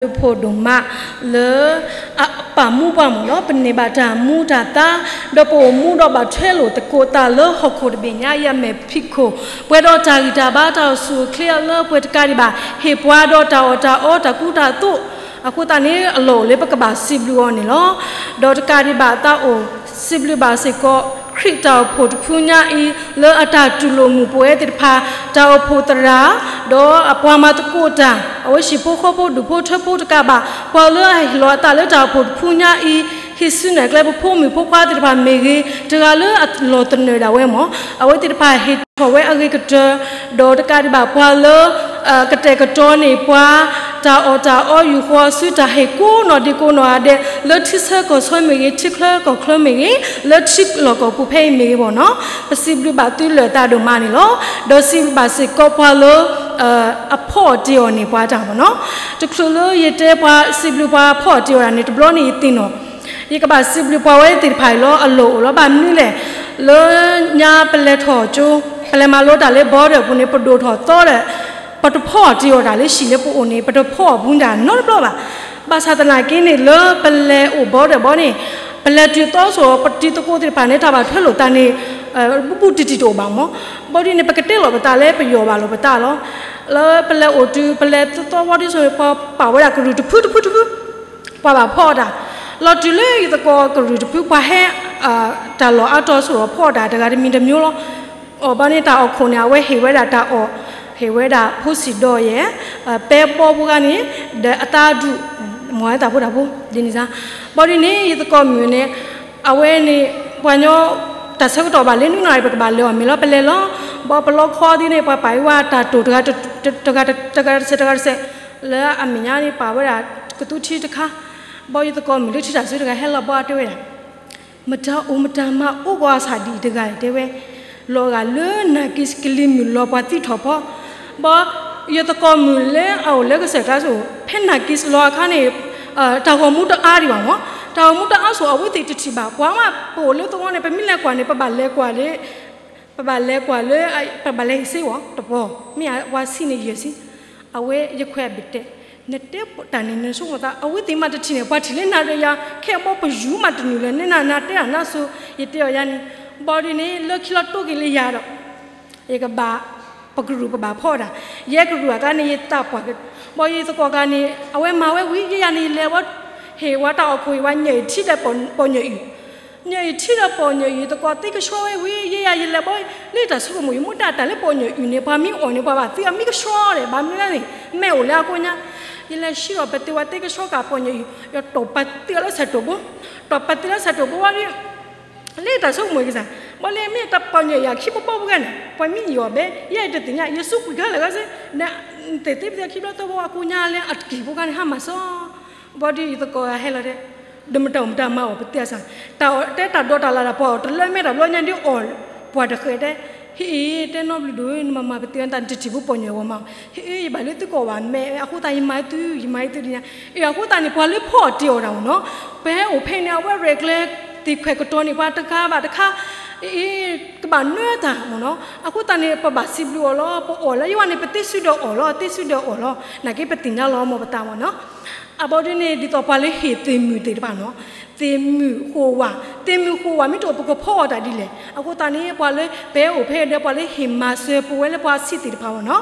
ပှၤလၢအမ့ၢ်ပှၤလၢအပာ်ဒိၣ်ပာ်ထီၣ်တၢ်ဒုးဖှိၣ်ဒိၣ်မးလၢ အပာ်မူပှၤမ့ၢ်နီၤ, ပန့ၢ်ဘၣ်တၢ်မူတၢ်သါ, ဒီးပအိၣ်မူဒီးဘၣ်ထွဲလိာ်သကိးတၢ်လၢဟီၣ်ခိၣ်တဘ့ၣ်ညါအံၤအမဲာ်ဖံးခိၣ်, ပှဲၤဒီးတၢ်ဂံၢ်တၢ်ဘါတၢ်အိၣ်ဆူၣ်အိၣ်ချ့အလၢပှဲၤတကးဒံးဘၣ် ဟ့ၣ်ပှၤဒီးတၢ်အီၣ်တၢ်အီတၢ်ကူတၢ်သိး, အဃိသတးန့ၣ် အလီၢ်အိၣ်လၢပကဘၣ်စံးဘျုးအီၤန့ၣ်လီၤ. ဒီးတကးဒံးဘၣ်သးအိၣ် စံးဘျုးဘၣ်စ့ၢ်ကီး ခရံာ်တၢ်အိၣ်ဖှိၣ်တဖုညါအံၤ လၢအတၢ်တူၢ်လိာ်မုာ်ပဝဲသ့ၣ်တဖၣ် တၢ်အိၣ်ဖှိၣ်သရၣ်, ဒီးအပှၤမၤသကိးတၢ်, အဝဲဟံၣ်ဖိဃီဖိဒူၣ်ဖိထၢဖိတကးဘၣ် ပှၤလၢအဟ့ၣ်လီၤအသးလၢတၢ်အိၣ်ဖှိၣ်တဖုညါအံၤ, ဟံးစုနဲၣ်ကျဲပဖိမုၣ်ဖိခွါသ့ၣ်တဖၣ်မ့ၢ်ဂ့ၤ, တဂၤလၢအလီၤသနၢၣ်ဒၣ်ဝဲမ့ၢ်, အဝဲသ့ၣ်တဖၣ်ဟ့ၣ်ထီၣ်ဝဲအဂ့ၤကတၢၢ်, ဒီးတကးဒံးဘၣ်ပှၤလၢ ကတဲာ်ကတီၤန့ၢ်ပှၤ တၢ်အီၣ်တၢ်အီယူၢ်ဃီအစု တၢ်ဟ့ၣ်ကိးနီၢ်ဒ့ကိးနီၢ်ဂၤဒဲး လၢထံဆၢကီၢ်ဆၢမ့ၢ်ဂ့ၤ, ထံချၢကီၢ်ချၢမ့ၢ်ဂ့ၤ, လၢထံလီၢ်ကီၢ်ပူၤဖဲအံၤမ့ၢ်ဂ့ၤမ့ၢ်နီၤ, ပစံးဘျုးဘၣ်သုလၢာ်သးဒိၣ်မးန့ၣ်လီၤ. ဒီးစံးဘျုးဘၣ်စ့ၢ်ကီးပှၤလၢ အဖီအီၣ်တ့ၢ်အီၤန့ၢ်ပှၤတၢ်မ့ၢ်နီၤ, တချုးလၢယတဲပှၤစံးဘျုးပှၤဖီအီၣ်တ့ၢ်အီၤဒၣ်န့ၣ် တဘျီန့ၣ်ယသ့ၣ်နီၣ် ယကဘၣ်စံးဘျုးပှၤဝဲသ့ၣ်တဖၣ်အံၤလီၤ. အလီၢ်အိၣ်လီၤ. ဘၣ်မနုၤလဲၣ်, လၢညါပလဲၤထီၣ်ကၠိ, ပလဲၤမၤလိတၢ်လၢ border ပူၤန့ၣ် ပဒိၣ်ထီၣ်သီဒီး ပတဖီအီၣ်တ့ၢ်အီၤတၢ်လၢဟံၣ်လၢပအိၣ်န့ၣ် ပတဖီအီၣ်ဘူးတၢ်နီတဘျီဘၣ်. ဘၣ်ဆၣ်သနာ်က့န့ၣ် လၢပလဲၤအိၣ် border ဘီန့ၣ် ပလဲၤတုၤသီစိၤ ပတံၤသကိးသ့ၣ်တဖၣ်န့ၣ် တၢ်ဘၣ်ထွဲလိာ်သးန့ၣ် ဘူးဘူးတံၢ်တံၢ်တအိၣ်ဘၣ်မ့ၢ်, ဘီဒ်န့ၣ် ပကတဲလီၤပသးလၢပယီၤဘၣ်လိာ်ပသးလီၤ. လၢပလဲၤအိၣ်တုၤ ပလဲၤသီသီဝီဒ်သိးန့ၣ် ပှၤပာ်ဝဲဒၣ်ကရူၢ်တဖုတဖုတဖု ပှၤဘၣ်ဖီအီၣ်တၢ်, လီၤတုၤလၢယသကိးကရူၢ်တဖု ပှၤဟဲ တၢ်လီၢ်အါတီၤဆိၣ်ဒီးဖီအီၣ်တၢ် တဂၤတမံၤတမံၤလီၤ. အီၤဘီန့ၣ် တၢ်အီၣ်ခိၣ်န့ၣ် အဝဲဟ့ၣ်ဝဲဒၣ်တၢ်အီၣ်, ဟ့ၣ်ဝဲဒၣ်ဖိစံၣ်ဒီးယဲၢ်, ပဲဘီဖိဂၤန့ၣ် ဒီးအသးဒူၣ်, မၤဝဲသးဖိတၢ်ဖိ ဒ်န့ၣ်စ့ၢ်, ဘီဒ်န့ၣ် ယသကိးမုၣ်န့ၣ် အဝဲန့ၣ် ပှၤညီ တၢ်ဆၢကတီၢ်ဘၣ်လၢနွံနၣ်ရံၣ် ပကဘၣ်လဲၤအီၣ်မ့ၤလီၤ ပလဲၤလီၤ. ဘီပလီခီဒ်န့ၣ် ပှၤပာ်အီၤဝဲတၢ်တိၢ်တဂၤ တဂၤတစဲးတဂၤတစဲး, လၢအမဲာ်ညါန့ၣ် ပာ်ဝဲဒၣ်ကသူထံတခါ, ဘီယသကိးမုၣ်လၢထံတၢ်စုတဂၤဟဲလီၤဘီတဲဝဲဒၣ် မတၤအိၣ်မတၤမၤအိၣ်ဂီၤအဆၣ်ဒံးတဂၤတဲဝဲ, လီၤဂာ်လၢနၢ်က့ၤကလံၤမုၢ်လီၤပှၤသံထီၣ်ဖီ, ဘီ ယသကိးမုၣ်လၢအအိၣ်လၢကစၢၢ်ကျါစိၤ ဖဲနၢ်က့ၤလီၤအခါန့ၣ် တၢ်ဂီၤမူတအါဒံးဘၣ်မ့ၢ်, တၢ်ဂီၤမူတအါစိၤ အဝဲသ့ၣ်တထံၣ်ဘၣ် ပှၤမး ပအိၣ်လၢသဝီန့ၣ် ပမ့ၢ်လဲၤကွၢ်န့ၣ် ပဘၣ်လဲၤကွၢ်လၢ ပဘၣ်လဲၤကွၢ်လၢ ပဘၣ်လဲၤဟ့ၣ်စ့ဝီၤတပီၤ, မ့ၢ်ပှၤဆံးန့ၣ်ယဲၢ်ဆံ, အဝဲယခွဲးအဘၣ်တဲ, နတဲတၢ်န့ၣ် နဆိကမိၣ်သး အဝဲသ့ၣ်မးတထံၣ်န့ၣ် ပှၤထံၣ်လၢနၤဒီးယၤ ခဲအံၤဘီပယူၤမးတနုာ်လၢၤ နနၤနၤတဲတၢ်နါစိၤ ယတဲအီၤယါန့ၣ်, ဘီဒ်န့ၣ် လၢခံလီၤတိၢ်က့ၤလၢယၤဒီး ယကဘၣ် ပကရူၢ်ပဘၣ်ဖီအီၣ်တၢ်, ယဲကရူၢ်အကျါန့ၣ် ယသးပှၢ်က့ၤ, ဘီယသကိးကျါန့ၣ် အဝဲမၤဝဲဝံၤ ယဲယၤန့ၣ် ယလဲၤဝဲ ဟ့ၣ်ဝဲတၢ်အီၣ်ခိၣ် ဟ့ၣ်ဝဲညၣ်အုၣ်ထံဒီးပိာ်ညၣ်အုၣ်, ညၣ်အုၣ်ထံဒီးပိာ်ညၣ်အုၣ် ယသကိးသ့ကဆှီဝဲဝံၤ ယဲယၤယလဲၤဘီ လၢတၢ်ဆိကမိၣ် ယမူဒါတၢ်လၢပိာ်ညၣ်အုၣ်န့ၣ် ပှၤမ့ၢ်အီၣ်န့ၣ် ပှၤဘၣ်သံအမံကဆှီဒီး ဘၣ်မနုၤလဲၣ်န့ၣ် မဲာ်အိၣ်လၢအကိးညါ, ယလဲၤဆှံဒီးပသံဝဲသ့ကဆှီကပိာ်ညၣ်အုၣ် ယတီၢ်ပသံလၢဆဲးတိာ်ဘိ, တီၢ်ပသံလၢဆဲးတိာ်ဘိဝံၤဒီး လၢတၢ်ဆိကမိၣ်က့ၤစ့ၢ်, ဘီလၢမ့ၢ်တၢ်ပိာ်ညၣ်အုၣ်အခံဘီဘီပူၤဂၤန့ၣ် ပှၤမ့ၢ်ယီၤဘဲ ယဲတသ့ၣ်ညါ ယစူးကွံာ်ခဲလၢာ်ဂၤစ့ၢ်, နသ့ၣ်သ့ပသ့ၣ်ခံဘျီသၢဘီအကိးညါလၢအတက့ၢ်ဖိခါန့ၣ် ဟါမၢ်စီ, ဘီဒ်ယသကိးဂၤဟဲလီၤတဲ, ဒီးမတၤအိၣ်မတၤမၤအီၣ်ပသံအစ့ၢ်, တၢ်အီၣ်တဲတၢ်ဒိးတၢ်လၢ်တၢ်ပှၤအီၣ်တလၢမဲာ်တဘျီညါဒ်အီၣ်ပှၤတဃဲးတဲ, ဟ့ၣ်အ့ၣ် တဲနီတဘျီဒိၣ် နမၤမၤပသံအတၢ်တထံၣ်ဖိပိာ်ညၣ်ဝဲမး, ဟ့ၣ်အ့ၣ် ယဘၣ်လၢသုကီၢ်ဘၣ်မဲာ် အဃိသတးယမၤသု ယမၤသုဒ်ညါ, အ့ၣ် အဃိသတးန့ၣ် ပှၤလၢဖီအီၣ်တ့ၢ်အီၣ်တၢ်မ့ၢ်နီၤ, ပဟဲအိၣ်ဖဲန့ၣ် အဝဲရဲၣ်ကျဲၤသ့ၣ်ခွဲးကတီၤန့ၣ် ပှၤတခါဘၣ်တခါ, အ့ၣ် ကဘၣ်နၢတၢ်မ့ၢ်နီၤ, အဃိသတးန့ၣ် ပဘၣ်စံးဘျုးအီၤလီၤ, ပအီၣ်လၢယဝဲန့ၣ် ပသ့စုဒီးအီၣ်လီၤ, သ့စုဒီးအီၣ်လီၤ, နာ်က့ပသ့ၣ်ညါလီၤမ့ၢ်ပသးမ့ၢ်နီၤ အဘီဒ်န့ၣ် ဒ်သိးပှၤလၢဟ့ၣ်သ့ၣ်မုၣ်သ့ၣ်တဖၣ်နီၤ, သ့ၣ်မုၣ်ဃိးဝး, သ့ၣ်မုၣ်ဃိးဝးမ့ၢ်တအိၣ် ပကဖီအီၣ်တၢ်ဒ်လဲၣ်. အဃိသတးန့ၣ် ပှၤလၢပဟဲအိၣ်ဖဲဒီး ပှၤလၢဟ့ၣ်မၤစၢၤပဝဲလၢပှၤဆံးသ့ၣ်တဖၣ်မ့ၢ်နီၤ,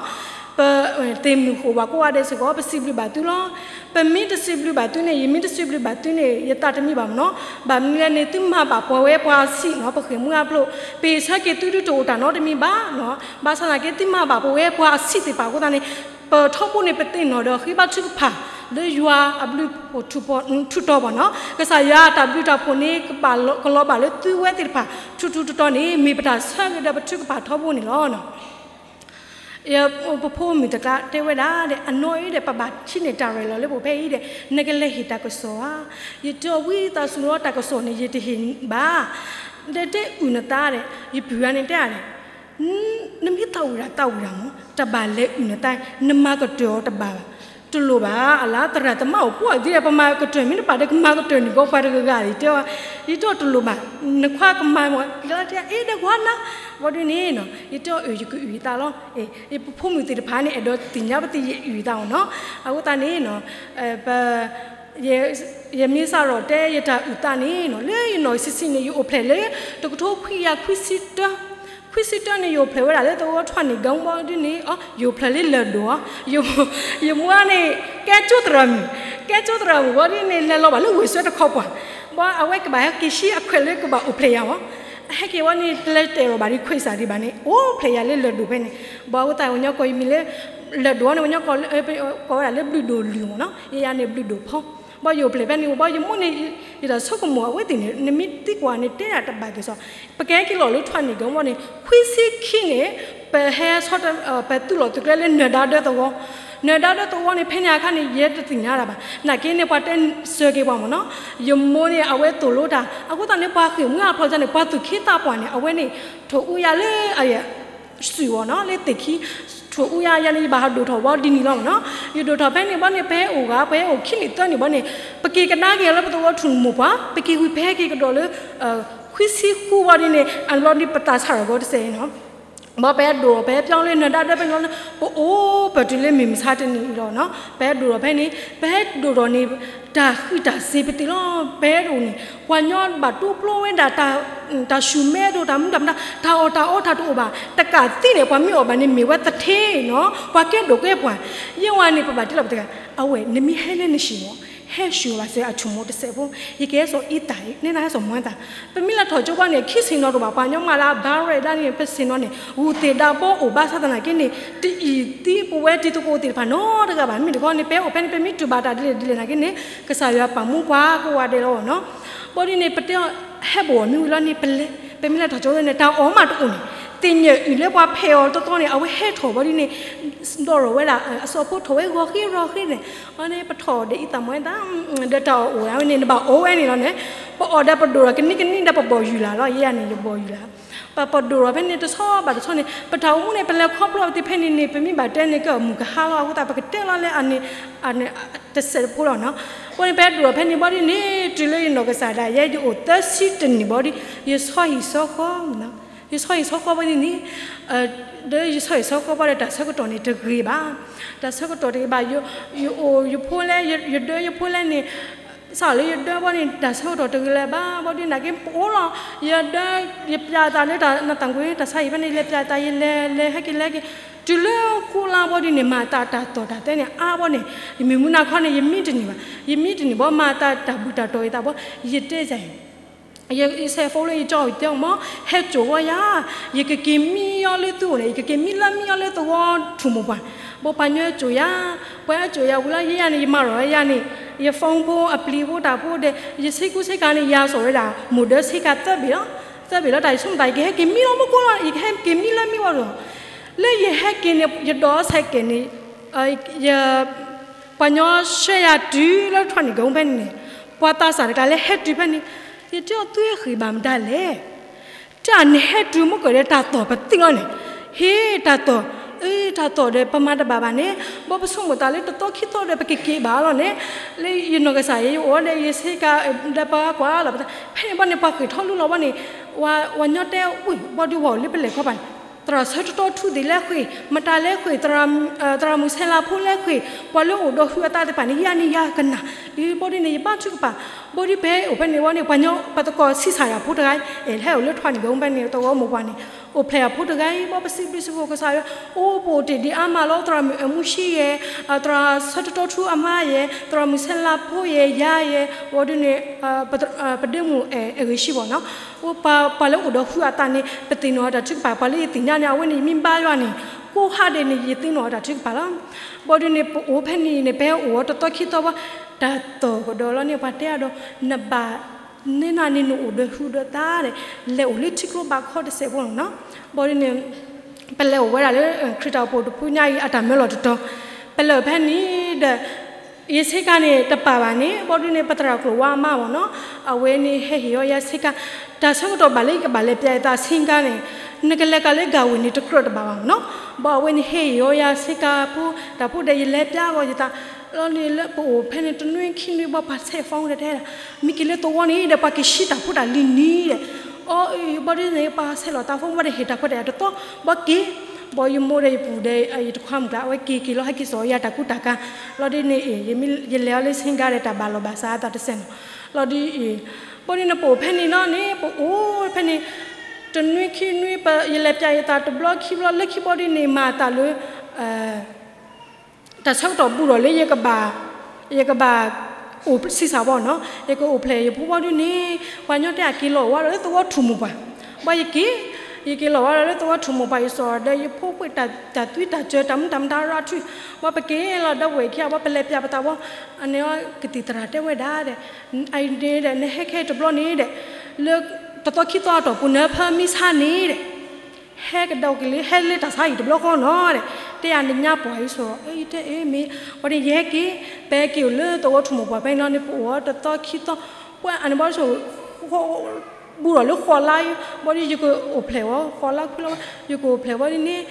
ပသ့ၣ်မုၣ်ဃိးဝးကိးဂၤဒဲးစ့ၢ်ကီး ပစံးဘျုးဘၣ်သုလီၤ. ပမ့ၢ်တစံးဘျုးဘၣ်သုန့ၣ် ယမ့ၢ်တစံးဘျုးဘၣ်သုန့ၣ် ယသးတမံဘၣ်မ့ၢ်နီၤ, ဘၣ်မနုၤလဲၣ်န့ၣ် သုမၤဘၣ်ပှၤဝဲပှၤဆံးနီၤ ပဃ့ၢ်မှံဟးဖျိး, ပဟ့ၣ်ဆၢက့ၤသုဒုးတအိၣ်တၢ်နီတမံၤဘၣ်နီၤ, ဘၣ်ဆၣ်သနာ်က့ သုမၤဘၣ်ပဝဲပှၤဆံးသ့ၣ်တဖၣ်အဃိသတးန့ၣ် ပထီဘိန့ၣ် ပသ့ၣ်နီၣ်ဒီးဃ့ဘါထုကဖၣ် လၢယွၤအဘျုးထူးထီၣ်ဘၣ်နီၤ, ကစၢ်ယွၤအတၢ်ဘျုးတၢ်ဖှိၣ်န့ၣ် ကဘၣ်ကလီၤဘၣ်လၢသုဝဲသ့ၣ်တဖၣ် ထူးထူးတီၤတီၤန့ၣ် မ့ၢ်ပတၢ်ဆၢဂ့ၤဒီးပထုကဖၣ်ထီဘိန့ၣ်လီၤ. ပဖိမုၣ်တကျါတဲဝဲဒၣ်ဒီး အနီၢ်အံၤဒီး ပဘၣ်ထံၣ်န့ၢ်တၢ်ရဲၣ်လီၤလၢပအိၣ်ဖဲအံၤဒီး နကလဲၤဟ့ၣ်တၢ်ကစီၣ်ဧါ, ယတဲအီၤဝံသးစူၤလီၤ တၢ်ကစီၣ်န့ၣ် ယတဟ့ၣ်ဘၣ်, ဒီးတဲအုၣ်နသးဒီး ယပုၢ်ဂၤန့ၣ်တဲဧါဒီး နမ့ၢ်သးဝံၣ်ဒၣ်သးဝံၣ်ဒၣ်မ့ၢ် တဘၣ်လဲၤအုၣ်နသး, နမၤကတၢၢ်အီၤတဘၣ်ဘၣ်. တလိၣ်ဘၣ် အလါသရၣ်သမါအိၣ်ပှၢ်သ့ဒီး ပမၤကတၢၢ်မ့ၢ်တပာ်ဒီး ကမၤကတၢၢ်န့ၢ်ကီးပှၤတဂၤဂၤ ယတဲအီၤ, ယတဲအီၤတလိၣ်ဘၣ်, နခွါကမၤမ့ၢ် ကလါတဲ အ့ ဒီးကွၢ်နၤ, ဘီဒုန့ၣ်နီၤ ယတဲအီၤ အၢ ယကအုၣ်ယသးလီၤ, ပဖိမုၣ်သ့ၣ်တဖၣ်န့ၣ် အဲၣ်ဒိးသ့ၣ်ညါပသ့ၣ် ယအုၣ်ယသးအီၤနီၤ, အဃိသတးန့ၣ်နီၤ ပ ယမ့ၢ်စးထီၣ်တဲ ယတၢ်အုၣ်သးန့ၣ်နီၤ လၢယနီၢ်ဆံးဆံးန့ၣ် ယအိၣ်ဖျဲၣ်လၢ တကထိခွံကယၤခွံဆံတၢ, ခွံဆံတၢန့ၣ် ယအိၣ်ဖျဲၣ်ဝဲဒၣ်လၢသဝီထွဲန့ၣ် ကဘီဒုန့ၣ် ယအိၣ်ဖျဲၣ်လၢလၢၢ်ဒိၣ်အီၤ, ယမိၢ်န့ၣ် ကဲကၠိသရၣ်မုၣ်, ကဲကၠိသရၣ်မုၣ်ဘီဒုန့ၣ် လဲၤလီၤဘၣ်လၢဝ့ၢ်စွဲတခီပှၢ်, ဘီအဝဲကဘၣ်ဟဲက့ၤဆံအခွဲးလၢကဘၣ်အိၣ်ဖျဲၣ်ယၤအီၤ, အဟဲက့ၤဝဲန့ၣ် တလဲၤတဲာ်လီၤဘၣ်ဒ်ခွဲးစးဒံးဘၣ်န့ၣ် အိၣ်ဖျဲၣ်ယၤလၢလၢၢ်ဒိၣ်ဖဲန့ၣ်, ဘီအဝဲသးပှၤကညီကိးယမံၤလၢ လၢၢ်ဒိၣ်အီၤန့ၣ် ပှၤကညီကိးဝဲဒၣ်လၢဘျုးဒိၣ်လွံၢ်မ့ၢ်နီၤ, ယယၤန့ၣ် ဘျုးဒိၣ်ဖီ, ဘီယအိၣ်ဖျဲၣ်ဖဲန့ၣ် ဘီယမိၢ်န့ၣ် ယတၢ်ဆိကမိၣ်အဝဲသ့ၣ်န့ၣ် နမ့ၢ်သံကွၢ်န့ၣ် တဲဒၣ်တဘၣ်က့ၤစီၤ, ပကဟဲက့ၤလီၤလၢထွဲန့ၣ်ကဘီန့ၣ် ခွံဆံခံန့ၣ် ပဟဲဆီ ပသူၣ်လီၤသုးကျဲလၢနၢၤဒါဒၢသဝီ, နၢၤဒါဒၢသဝီန့ၣ် ဖဲန့ၣ်အခါန့ၣ် ယဲတသ့ၣ်ညါတၢ်ဘၣ်, နာ်က့န့ၣ် ပှၤတဲစၢၤက့ၤပှၤမ့ၢ်နီၤ, ယမိၢ်န့ၣ် အဝဲသိၣ်လိတၢ် အဃိသတးန့ၣ် ပှၤဃ့ၢ်မှံဟးဖျိးန့ၣ် ပှၤသူၣ်က့သးပှၢ်န့ၣ် အဝဲန့ၣ် ထိၣ်အူယၤလၢ စုာ်အီၤနီၤ လၢသ့ၣ်ခံ, ထိၣ်အူယၤယၤန့ၣ် ယဘၣ်ဟးဒိၣ်ထီၣ်ဝဲဒ်န့ၣ်လီၤမ့ၢ်နီၤ, ယဒိၣ်ထီၣ်ဖဲန့ၣ်ဘီန့ၣ် ပဟဲအိၣ်ဂၤ ပဟဲအိၣ်ခံနံၣ်သၢနံၣ်ဘီန့ၣ် ပက့ၤကဒါက့ၤလၢပသဝီထူၣ်မိၢ်ပှၢ် ပက့ၤဝံၤ ပဟဲက့ၤကဒီးလၢ ခွံဆံဃုဘီဒ်န့ၣ် အဘျီဒ်ပသးဆးထီၣ်ကီးတစဲးနီၤ, ဘီပဟဲဒိၣ်ထီၣ် ပဟဲပျီလၢနၢၤဒါဒၢဖဲန့ၣ်လီၤ, ပအိၣ်ပတုၤလၢမုၢ်မဆါတနံၤအံၤလီၤနီၤ, ပဟဲဒိၣ်ထီၣ်ဖဲန့ၣ် ပဟဲဒိၣ်ထီၣ်န့ၣ် တၢ်ဃံးတၢ်စ့ၤပသ့ၣ်လီၤ, ပဟဲဒိၣ်န့ၣ် ပှၤညီဘၣ်တိဖျိဝဲဒၣ် တၢ်ဆူၣ်မဲဒိၣ် တၢ်မူတၢ်မတၤ တၢ်အီၣ်တၢ်အီတၢ်တအိၣ်ဘၣ်, တကးသံန့ၣ် ပှၤမ့ၢ်အီၣ်ဘၣ်န့ၣ် မ့ၢ်ဝဲသထ့နီၤ, ပှၤကဲဒိၣ်ကဲပှၢ်, ယဲဝဲန့ၣ် ပဘၣ်တ့လီၤပတဂၤ, အဝဲ နမ့ၢ်ဟဲလၢနဟံၣ်မ့ၢ် ဟဲဆူၣ်ဘၣ်စၢၤအဆိကမိၣ်တစဲးဖိ, ယကဟဲစိာ်အံသၣ်အံၤ နဲနဟဲစိာ်မီၤသၣ်, ပမ့ၢ်လဲၤထီၣ်ကၠိဘီန့ၣ် ခံဆ့ၣ်နီၤတအိၣ်ဘၣ်, ပှၤညီမးလၢအဘါရဲၣ်ဒၣ်န့ၣ် ပဆ့ၣ်နီၤန့ၣ် ဂုၢ်သ့ၣ်ဒၢဘီအိၣ်ဘၣ်ဆၣ်သနာ်က့န့ၣ် တအံၤသံပဝဲတံၤသကိးသ့ၣ်တဖၣ်နီတဂၤဘၣ်, မ့ၢ်တခီန့ၣ် ပဟဲအိၣ်ဖဲန့ၣ် ပမ့ၢ်တူၢ်ဘၣ်တၢ်ဒ်လဲၣ်ဒ်လဲၣ်နာ်က့န့ၣ် ကစၢ်ယွၤပာ်မူပှၤကိးဂၤဒဲးလီၤနီၤ, ဘီဒ်န့ၣ် ပတဲအီၤ ဟဲပအိၣ်မ့ၢ်ဝံၤလီၤန့ၣ် ပလဲၤ ပမ့ၢ်လဲၤထီၣ်ကၠိန့ၣ် တၢ်အီၣ်မးတအိၣ်န့ၣ် သ့ၣ်ညါအုၣ်လၢပှၤဖဲးအီၤတသီန့ၣ် အဝဲဟဲထီၣ်ဘီဒ်န့ၣ် ဒီးရီၣ်ဝဲဒၣ် အစီၤဖိထီၣ်ဝဲဂီၤဃ့ဂီၤဃ့န့ၣ်, အန့ၣ် ပထီၣ်ဒီးအံသၣ်မီၤအံသၣ် ဒီးတၢ်အီၣ်အိၣ်ဝဲန့ၣ် နဘၣ်အီၣ်ဝဲန့ၣ်လီၤန့ၣ်, ပအီၣ်ဒီးပဒိၣ်ဒီးကနံကနံဒီးပဘီၣ်ယုၢ်လၢ်လီၤ, ယဲန့ၣ် ယဘီၣ်ယုၢ်လၢ်, ပပဒိၣ်ဒီးဖဲန့ၣ် တဆီဘၣ်တဆီန့ၣ် ပတၢ်အိၣ်မူန့ၣ် ပလဲၤခီဖျိပသ့ၣ်ဖဲန့ၣ်န့ၣ် ပမ့ၢ်ဘၣ်တဲန့ၣ် ကမုၢ်ကဟါလီၤ, အဃိသတး ပကတဲလီၤလၢအန့ၣ် အန့ၣ် တစဲးတဖိလီၤနီၤ, အဃိန့ၣ် ပဟဲဒိၣ်ဒီးဖဲန့ၣ်ဘီဒ်န့ၣ် တုၤလၢယနီၢ်ကစၢ်ဒၣ်ယဲ ယအိၣ်သၢဆံတနံၣ်ဘီဒ် ယဆီဟံၣ်ဆီဃီ ယဆီဟံၣ်ဆီဃီဘီဒ်န့ၣ် ဒီးယဆီဟံၣ်ဆီဃီဘီဒီး တၢ်ဆၢကတီၢ်န့ၣ်တဂ့ၤဘၣ်, တၢ်ဆၢကတီၢ်တဂ့ၤဘၣ်, ယအိၣ်ယဖိလဲၣ် ယဒၢယဖိလဲၣ်န့ၣ် စးလၢယဒၢဘီန့ၣ် တၢ်ဆၢကတီၢ်တဂ့ၤလၢၤဘၣ်, ဘီဒ်န့ၣ်က့ ပအိၣ်လီၤ, ယဒၢ ယပျးသးလၢတၢ်နသးကွံ တၢ်ဆါဟံၣ်ဖဲန့ၣ် လဲၤပျးသး ယလဲၤလဲၤဟဲက့ၤလဲၤက့ၤ, တုၤလၢဃိလါဘီဒ်န့ၣ် မၤသးတၢ်သီၣ်တၢ်သဲန့ၣ် အါဘီန့ၣ် ယမ့ၢ်မူနၤခီန့ၣ် ယမံတန့ၢ်ဘၣ်, ယမံတန့ၢ်ဘီ မၤသးတၢ်ဘူၣ်တၢ်တီၢ်ယသးဘီ, ယတဲယၤ ယ ယဆဲးဖိလၢယကၠီအီၤတဲအီၤမး ဟဲစိာ်ဝဲယၤ, ယကက့ၤမံအီၤလၢသုအိၣ်န့ၣ် ယကက့ၤမံလၢမံအီၤလၢသဝီထူၣ်မိၢ်ပှၢ်, ဘီပှၤညီစိာ်ယၤ, ပှၤဟဲစိာ်ယၤဝံၤလီၤ ယဲယၤန့ၣ် ယမၤရီၤယၤန့ၣ်, ယ phone ဖိအပျံၤဖိတၢ်ဖိဒီး ယဆ့ကူဆ့ကၤန့ၣ် ယၤစိာ်ဝဲဒၣ် မိၢ်ဒၢဆ့ကၤသၢဘ့ၣ်လီၤ, သၢဘ့ၣ်လီၤ တၢ်ယဆိကမိၣ်သး ယကဟဲက့ၤမံလီၤမူကိလီၤ ယကဟဲက့ၤမံလၢမံဝီဒီး လၢယဟဲက့ၤန့ၣ် ယဒိးဆဲးကဲးန့ၣ် ယ ပှၤညီဆှၢယၤတုၤလၢထွဲန့ၣ်ကဖဲန့ၣ်န့ၣ်, ပှၤသးစၢ်တဂၤလၢဟဲတုၤဖဲန့ၣ်, ယတဲအီၤ သုဟဲဃ့ၢ်ဘၣ်မတၤလဲၣ်, တၢ်နဟဲတုၤမ့ၢ်ကီၢ်ဒီးတၢ်သီၣ်ပသံလီၤန့ၣ်, ဟ့ၣ်တၢ်သီၣ်, အ့ တၢ်သီၣ်ဒီး ပမၤတဘၣ်ဘၣ်န့ၣ်, ဘီပဆိကမိၣ်သးလၢတသီခံသီဒီး ပကက့ၤဘၣ်လီၤန့ၣ်, လၢယနီၢ်ကစၢ်ယဲ ယအိၣ်ဒီးယဆ့ကၤ ဒီးပှၤကွၢ်လီၤပသး ဖဲန့ၣ်ဘီန့ၣ် ပှၤဃ့ၢ်ထီၣ်လူလီၤဘီန့ၣ်, ပှၤညီတဲဝံၤ ဘီဒုးဝဲအိၣ်လၢပလဲၤခီပၤန့ၣ် သရၣ်ဆၢတတီထူသ့ၣ်လဲၤဃ့ၢ်, မတၤလဲၤဃ့ၢ်, သရၣ်မုၣ်ဆဲးလၤဖိလဲၤဃ့ၢ်, ပှၤလၢအိၣ်ဒီးဟုးအသးသ့ၣ်တဖၣ်န့ၣ် ယၤန့ၣ်ယၤကနၣ်, ဒ်ဘီဒုးန့ၣ် ယဘါထုကဖၣ်, ဘီဒုးပဟဲအိၣ်ဖဲန့ၣ်ဝဲန့ၣ် ပှၤညီပသကိးဆံးစၢ်ယၤဖိတဂၤ, အဲၣ်ဟဲအိၣ်လၢထွဲန့ၣ်ကဖဲန့ၣ် သဝီမိၢ်ပှၢ်န့ၣ်, အိၣ်ဖျဲၣ်အဖိတဂၤအံၤ ဘီပစံးဘျုးစံးဖှိၣ်ကစၢ်ယွၤ, အိၣ်ပအိၣ်တ့ၢ်ဒံးအါမးလီၤ သရၣ်မုၣ်အမူၡံယဲ, သရၣ်ဆၢတတီထူအမါယဲ, သရၣ်မုၣ်ဆဲးလၤဖိယဲ ယၤယဲ, ဘီဒုးန့ၣ် ပဒ့မုၣ်အဲၣ်ဂ့ၤဆံးဘီနီၤ, ပှၤလၢအိၣ်ဒီးဟုးအသးန့ၣ် ပသ့ၣ်နီၣ်အတၢ်ထုကဖၣ်, ပှၤလၢယသ့ၣ်ညါန့ၣ် အဝဲန့ၣ် ယမ့ၢ်ဘါယွၤန့ၣ် ကိးဟါဒဲးန့ၣ် ယသ့ၣ်နီၣ်အတၢ်ထုကဖၣ်လီၤ. ဘီဒုးန့ၣ် ပအိၣ်ဖဲန့ၣ်န့ၣ် ပဟဲအိၣ်အီၤတသီခံသီဘီ, တၢ်သီၣ်ကဒီးလီၤန့ၣ် ပှၤတဲအဒိ နဘၣ် နဲနၤန့ၣ်နအိၣ်ဒီးဟုးဒီးသးဒီး လဲၤအိၣ်လၢထံကျိဘးခီတစဲးဖိနီၤ. ဘီဒုးန့ၣ် ပလဲၤအိၣ်ဝဲဒၣ်လၢ ခရံာ်တၢ်အိၣ်ဖှိၣ်တဖုညါအံၤ အတၢ်မၢလီၤတတီၤ, ပလဲၤအိၣ်ဖဲန့ၣ်ဒီး ယဆ့ကၤန့ၣ် တပာ်ဘၣ်န့ၣ် ဘီဒုးန့ၣ် ပသရၣ်ကျိာ်ဝါအမါမ့ၢ်နီၤ, အဝဲန့ၣ်ဟဲဟ့ၣ်အီၤယၤဆ့ကၤ, တၢ်ဆၢကတီၢ်ဘၣ်လၢယကဘၣ်လဲၤပျးယသးဆ့ကၤန့ၣ် နကလဲၤကၤလၢကၤဝ့ၢ်န့ၣ် တကြၢးတဘၣ်ဘၣ်မ့ၢ်နီၤ. ဘီအဝဲန့ၣ်ဟဲဟ့ၣ်အီၤယၤဆ့ကၤဖိ တၢ်ဖိဒီးယလဲၤပျးအီၤယသး လီၤန့ၣ်လၢပအိၣ်ဖဲန့ၣ် တနွံခံနွံဘၣ် ပှၤဆဲး phone ဒီးတဲဒၣ်, မ့ၢ်က့ၤလၢသဝီန့ၣ်ဒီး ပှၤက့ၤဆှံတၢ်ဖိတၢ်လံၤနံၤဒီး, အီ ဘီဒ်န့ၣ် ပှၤဆဲးလီၤတၢ်ဖိ ဘၣ်ဒီးဟ့ၣ်တၢ်ခွဲးတၢ်ယာ်တသီ, ဘီက့ၤ, ဘီယမိၢ်ဒီးယပူၤဒီး ယတခွါမုၣ်ကျါ အဝဲက့ၤက့ၤလီၤ ဟဲက့ၤစိာ်ယၤတၢ်ကူတၢ်ကၤ, လီၤဒ်န့ၣ်အံၤ ယလဲၤအီၤလၢ ဆ့ကၤ ဒီးတၢ်ဘၣ်လီၤဘၣ်စးအသးတစဲးနီၤ, လီၤဒ်အံၤ, ဘီဒ်န့ၣ် ပအိၣ်ဖဲန့ၣ်လီၤန့ၣ် ပအိၣ်ဖဲန့ၣ် တနွံခံနွံ ယလဲၤပၠးယသးတဘျီခံဘျီ လၢခံဘီဒ်န့ၣ် မၤအသးလၢ တၢ်ဆၢကတီၢ်ဘူးဒီးလၢယကဘၣ်, ယကဘၣ်အိၣ်ဆံးစၢ်ဘီနီၤ, ယကအိၣ်ဖျဲၣ်ယဖိဘီဒ်န့ၣ်, ပှၤညီတဲအက့ၤလီၤဝဲဒီးလၢသဝီထူၣ်မိၢ်ပှၢ်, ဘၣ်ယက့ၤ, ယက့ၤလီၤဝဲဒီးလၢသဝီထူၣ်မိၢ်ပှၢ် ယစိာ်ဒီးယဖိခွါတၢ်သွံတၢ်စၢၤ တၢ်မူတၢ်မတၤရၤထွံ, ဘၣ်ပက့ၤလီၤဒီးဝဲခံဂၤ ဘၣ်ပလဲၤပၠးပသးဘီ, အန့ၣ်ကသံၣ်သရၣ်တဲဝဲဒၣ်ဒီး, အန့ၣ်ဒီး နဟဲခဲတဘျီန့ၣ်ဒီး, လၢတသီခံသီအတီၢ်ပူၤ နဖၢမံဆါန့ၣ်ဒီး ဟဲကဒီးက့ၤလၢ ဟဲလၢတၢ်ဆါဟံၣ်တဘျီဃီနီၤဒီး, တဲယၤနညါပှၢ်အံၤစိာ် ယတဲအ့မ့ၢ်, ဝဲန့ၣ်ယဟဲက့ၤ, ပဟဲက့ၤအိၣ်လၢသဝီထူၣ်မိၢ်ပှၢ်ဖဲန့ၣ်လီၤန့ၣ် ပအိၣ်အီၤတသီခံသီ, ပှၤအန့ၣ်ဘီဒ်စိာ်, ဘူးဒီးလၢဃိးလါ, ဘီဒ်ယကအိၣ်ဖျဲၣ်ဝဲ ဃိးလါခွံလါဝဲ, ယကအိၣ်ဖျဲၣ်ဝဲဒ်န့ၣ်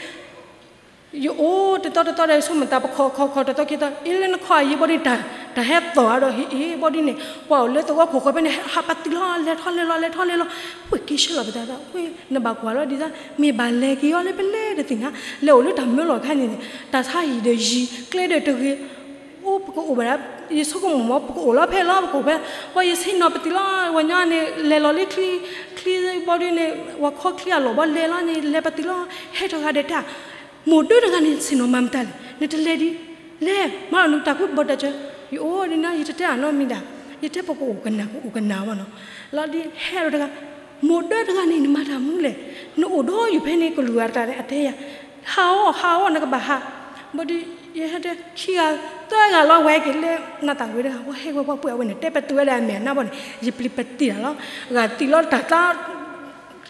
ယအိၣ်တသီတသီဒီး ဆိကမိၣ်သးပခိးခိးခိးတသီခံသီ အ့လၢနခိးအယံၤဘီဒ်န့ၣ် တၢ်ဟဲသီၣ်အါဒီး ဟ့ၣ်အ့ဘီဒ်န့ၣ် ပှၤအိၣ်လၢသဝီခိၣ်ဃၢၤဖဲန့ၣ် ဟးပတုၤလီၤ လဲၤထီၣ်လဲၤလီၤ လဲၤထီၣ်လဲၤလီၤ, ဝ့ၢ်က့ၤဆှၢလီၤပသး ဝ့ၢ်နဘၣ်ကွၢ်လီၤဒ်သိး မ့ၢ်ဘၣ်လဲၤက့ၤအီၤလၢပလဲၤတသ့ၣ်ညါ, လဲၤအိၣ်လၢတၢ်မၢလီၤခါန့ၣ်န့ၣ် တၢ်ဆါဟံၣ်ဒီးယံၤ ကျဲဒီးတဂ့ၤ အိၣ်ပကအိၣ်ဘၣ်ဒၣ် ယဆိကမိၣ်မ့ၢ် ပကအိၣ်လီၤဖဲလီၤ ပကအိၣ်ဖဲ, ပှၤယဆ့ၣ်နီၤပသံးလီၤ ဝဲညီန့ၣ် လဲၤလီၤလၢချံ, ချံဘီဒ်န့ၣ် ဝဲခီချံအလီၢ်ဘီလဲၤလီၤန့ၣ် လဲၤပသံးလီၤ ဟဲထီၣ်ဂၤဒီးတၢ်, မိၢ်ဒၢတဂၤန့ၣ် ဆ့ၣ်နီၤမၤမတၤလဲၣ် နတလဲၤဒံး, လဲၤ မၤလီၤနတၢ်ကူတၢ်ဘၢတၢ်စၢၤ, ယအိၣ်ဒ်န့ၣ် ယတတဲအနီတမံၤဒၣ်, ယတဲပကအိၣ်ကနၣ် ကအိၣ်ကနၣ်ဝဲနီၤ, လီၤဒ်ဟဲဒီးတဂၤ, မိၢ်ဒၢတဂၤန့ၣ် နမၤတၢ်မနုၤလဲၣ်, နအိၣ်ဒီးယုၢ်ဖဲန့ၣ် ကလုာ်ဂၤတဂၤန့ၣ် အတဲယၤ ဟးအီၣ် ဟးအီၣ် နကဘၣ်ဟး, ဘၣ်ဒီး ယဟဲတဲ ခံဂၤ သၢဂၤလီၤ ဝဲက့ၤလၢ နသးဝဲတဂၤ ဝဲဟဲဝဲပှၤပှဲၤအဝဲန့ၣ် တဲပတုာ်ဝဲဒၣ်အမဲာ်အနါဘီန့ၣ် ယပျံၤပတံၢ်တၢ်လီၤ, ဂၤသံးလီၤတၢ်ကျါ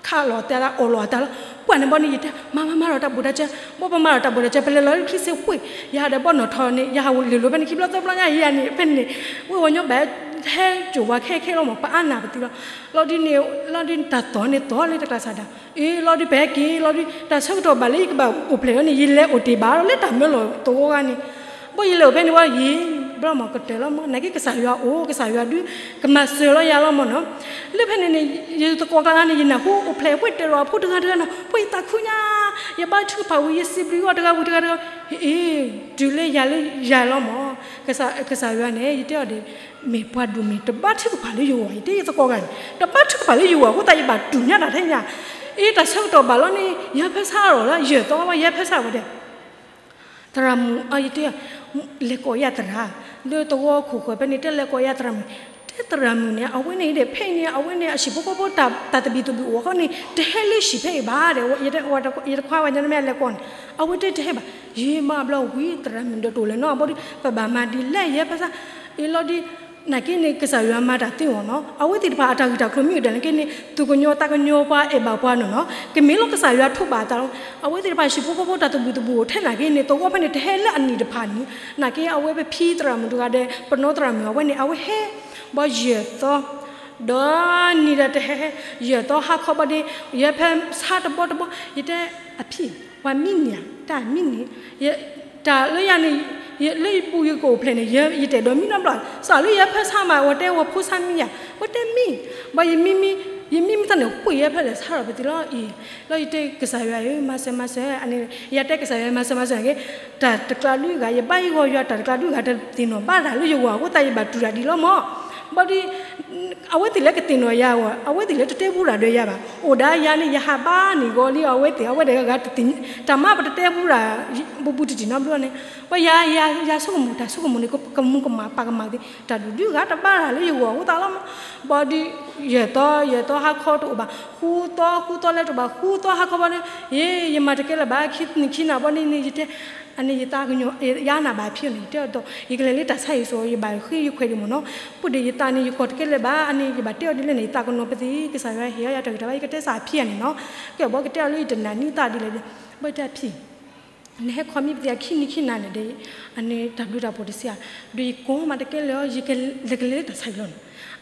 ခးလီၤတၢ် အီၣ်လီၤတၢ်လီၤ, ပှၤန့ၣ်ဘီန့ၣ် ယတဲ မၤမၤမၤလီၤတၢ်ဘိၣ်တၢ်စၢၤ, ဘီပမၤလီၤတၢ်ဘိၣ်တၢ်စၢၤ ပလဲၤလီၤလၢချံစ့ၢ်ဝှ့ၢ်, ယဟးဒီးဘီနီၢ်ထီၣ်န့ၣ် ယဟးဝဲလ့ၤလိာ်ဖဲန့ၣ် ခံဘျီသၢဘျီညါ ယၤန့ၣ် ဖဲန့ၣ် ဝ့ၢ်ဝဲညီဘၣ် ဟဲစိာ်ဝဲခဲခဲလီၤမး ပအါနၢ်ပသံးလီၤ, လီၤဒ်န့ၣ် လီၤဒ်တၢ်သီၣ်န့ၣ်သီၣ်လၢတကျါစၢ်ဒၣ် အ့ လီၤဒုးပဟဲက့ၤ လီၤဒုး တၢ်ဆၢကတီၢ်ဘၣ်လၢယကဘၣ်အိၣ်ဖျဲၣ်လီၤန့ၣ် ယလဲၤအိၣ်တ့ၢ်ဘၣ်လီၤလၢတၢ်မၢလီၤသဝီဂၤန့ၣ်, ဘၣ်ယလဲၤအိၣ်ဖဲန့ၣ်ဝဲယံၤ ဘျီမးကတၢၢ်လီၤမး နာ်က့ကစၢ်ယွၤအိၣ် ကစၢ်ယွၤဒုး ကမၤစၢၤလီၤယၤလီၤမးနီၤ, လၢဖဲန့ၣ်န့ၣ် ယသကိးကျါဂၤန့ၣ် ယနၢ်ဟူအိၣ်ဖျဲၣ်ပှဲၤတၢၢ်လီၤအဖိတဂၤတဂၤနီၤ ပှၤယသးခုညါ, ယဘါထုကဖၣ်ဝံၤ ယစံးဘျုးအီၤတဂၤဝံၤတဂၤတဂၤ, အ့ တုၤလၢယၤလၢယၤလီၤမး, ကစၢ်ယွၤန့ၣ် ယတဲအီၤဒီး မ့ၢ်ပှၤဒိၣ်မ့ၢ်တဘါထုကဖၣ်လၢယဂီၢ် ယတဲယသကိးဂၤန့ၣ် တဘါထုကဖၣ်လၢယဂီၢ် အဃိသတးယဘၣ်တူၢ်ညါတၢ်ထဲညါ, အ့ တၢ်ဆၢကတီၢ်ဘၣ်လီၤန့ၣ် ယဟဲဖၢဆါအလီၢ်လၢယဲၢ်သီဝဲ ယဟဲဖၢဆါဝဲဒီး သရၣ်မုၣ် ယတဲ လဲၤကိးယၤသရၣ် လၢသဝီခိၣ်ဃၢၤဖဲန့ၣ် တဲလဲၤကိးယၤသရၣ်မုၣ်, တဲသရၣ်မုၣ်န့ၣ် အဝဲန့ၣ်ဒီး ဖဲအံၤန့ၣ် အဝဲန့ၣ် အဟံၣ်ဖိဃီဖိတၢ်သဘံၣ်သဘုၣ်အိၣ်အဃိန့ၣ် တဟဲလၢဟံၣ်ဖဲအံၤဘၣ်ဒီး ယတခွါဝဲညါန့ၣ်မ့ၢ်အလဲၤကိးန့ၣ် အဝဲတဲတဟဲဘၣ်, ယမၤဘျီဝံၤ သရၣ်မုၣ်ဒီးတအိၣ်လၢၤနီတဘျီဒီး ပဘၣ်မၤဒ်လဲၣ် ယဟဲဖၢဆါ အ့လီၤဒ် နာ်က့န့ၣ် ကစၢ်ယွၤမၤတၢ်သ့အီၤနီၤ အဝဲသ့ၣ်တဖၣ်အတၢ်ဂ့ၢ်တၢ်ကျိၤမ့ၢ်အိၣ်ဒၣ်နာ်က့န့ၣ် သူၣ်ကညီၤသးကညီၤပှၤအဲၣ်ဘၣ်ပှၤနီၤနီၤ ကမ့ၢ်လီၤကစၢ်ယွၤထိးဘၣ်အသးလီၤ အဝဲသ့ၣ်တဖၣ်ဟံၣ်ဖိဃီဖိတၢ်သဘံၣ်သဘုၣ်အိၣ်ထဲနာ်က့န့ၣ် သဝီဖဲန့ၣ် တဟဲလၢအနံၣ်တဖၣ်န့ၣ် နာ်က့အဝဲပဖံသရၣ်မုၣ်တဂၤဒီး ပနီသရၣ်မုၣ်အဝဲန့ၣ် အဝဲဟဲ ဘၣ်ယဲၢ်သီ ဒီးနံၤဒီးတဟဲဟဲ ယဲၢ်သီဟါခီဘၣ်ဒီး ယဟဲဖၢဆါတဘီတဘီ ယတဲအဖံ ပှၤမံန့ၢ်ဧါ တၢ်မံန့ၢ် တၢ်လၢယၤန့ၣ် လၢယပူၤယကအိၣ်ဖျဲၣ်န့ၣ် ယတအဲၣ်ဒိးမံနီတဘျီ စးလၢယဟဲဖၢဆါမး ဝဲတဲဝဲဖိဆါမံယၤ ဝဲတဲမံ ဘၣ်ယမံမံ ယမံမံတၢ်န့ၣ် ပှ့ၤယဟဲဖၢလဲၤဆါထီၣ်ပသံးလီၤအံၤ လီၤယတဲကစၢ်ယွၤဧၢ မၤစၢၤမၤစၢၤ အန့ၣ် ယတဲကစၢ်ယွၤမၤစၢၤမၤစၢၤနာ်က့ တၢ်တကျါဒုးဂၤ ယဘါယဂီၢ်ယွၤတၢ်တကျါဒုးဂၤ တသ့ၣ်နီၣ်ဘၣ်တၢ်လၢယဂီၢ်အဃိသတးယဘၣ်တူၢ်တၢ်ဒ်လီၤမး ဘၣ်ဒီး အဝဲသ့ၣ်လၢကသ့ၣ်နီၣ်ယၤအီၤ အဝဲသ့ၣ်လၢတတဲဘူးတၢ်ဒီးယၤဘၣ် အိၣ်ဒၣ်ယၤန့ၣ် ယဟးဘါန့ၢ်ဂီၤလံ အဝဲသ့ၣ်အဝဲသ့ၣ်ဂၤတသ့ၣ် တၢ်မၤပတတဲဘူးတၢ် ဘူးဘူးတံၢ်တံၢ်နီတဘျီန့ၣ် ပှၤယၤ ယၤဆိကမိၣ်တၢ်ဆိကမိၣ်န့ၣ် ကမူကမၣ်ပာ်ကမၣ်သ့ တၢ်ဒုးဒုးဂၤတဘၣ်တၢ်လၢယဂီၢ်အဃိသတးလီၤမး ဘၣ်ဒီး ယဲၢ်သီ ယဲၢ်သီဟါခီတအိၣ်ဘၣ် ဃုသီ ဃုသီလၢတအိၣ်ဘၣ် ဃုသီဟါခီဘၣ်ဒီး ယဲ ယမၤတကဲလၢၤဘၣ် ခံနံၤခံနၤဘၣ်န့ၣ်န့ၣ် ယတဲ အန့ၣ်ယသးကညီၤ ယအါနၢ်ဘၣ်ဖံးအီၤန့ၣ် ယတဲအီၤဒီး ယကလဲၤလၢတၢ်ဆါဟံၣ်စိၤ ယဘၣ်ဃ့ယခွဲးဒံးမ့ၢ်နီၤ ပူၤဒီးယသးန့ၣ် ယကိးတကဲလၢၤဘၣ် အန့ၣ် ယဘၣ်တဲအီၤဒ်လဲၣ်န့ၣ် ယသးကညီၤပသ့ ကစၢ်ယွၤဟ့ၣ်အီၤယၤတၢ်ဂံၢ်တၢ်ဘါ ယကတဲစ့ၢ်ဖံးအီၤန့ၣ်နီၤ ကဲဘၣ်ကတဲအီၤလၢယတနာ်န့ၢ်သးဒ်လဲၣ်ဒီး ဘၣ်ယတဲအဖံး နဟဲခီမံပသံးအခံနံၤခံနၤန့ၣ်ဒီး အန့ၣ်တၢ်ဘျုးတၢ်ဖှိၣ်တစံးဧါ ဒီးယကိးမးတကဲလၢၤ ယကလဲၤလၢတၢ်ဆါဟံၣ်လီၤန့ၣ်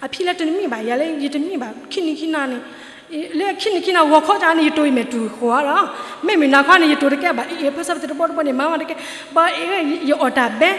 အဖံးလၢတနမံၣ်ဘၣ် ယၤလၢ ယတမံၣ်ဘၣ် ခံနံၤခံနၤန့ၣ် လၢခံနံၤခံနၤ ဂီၤခီတၢ်န့ၣ် ယတိၤယမဲာ်တူၢ်ဃီလီၤ မ့မ့ၢ်နၤခီန့ၣ် ယတိၤတကဲဘၣ် အ့ ဖၢဆၢပသံးတဘီတဘီန့ၣ် မၤမးတကဲ ဘၣ်အ့ ယအီၣ်တၢ်ဘဲ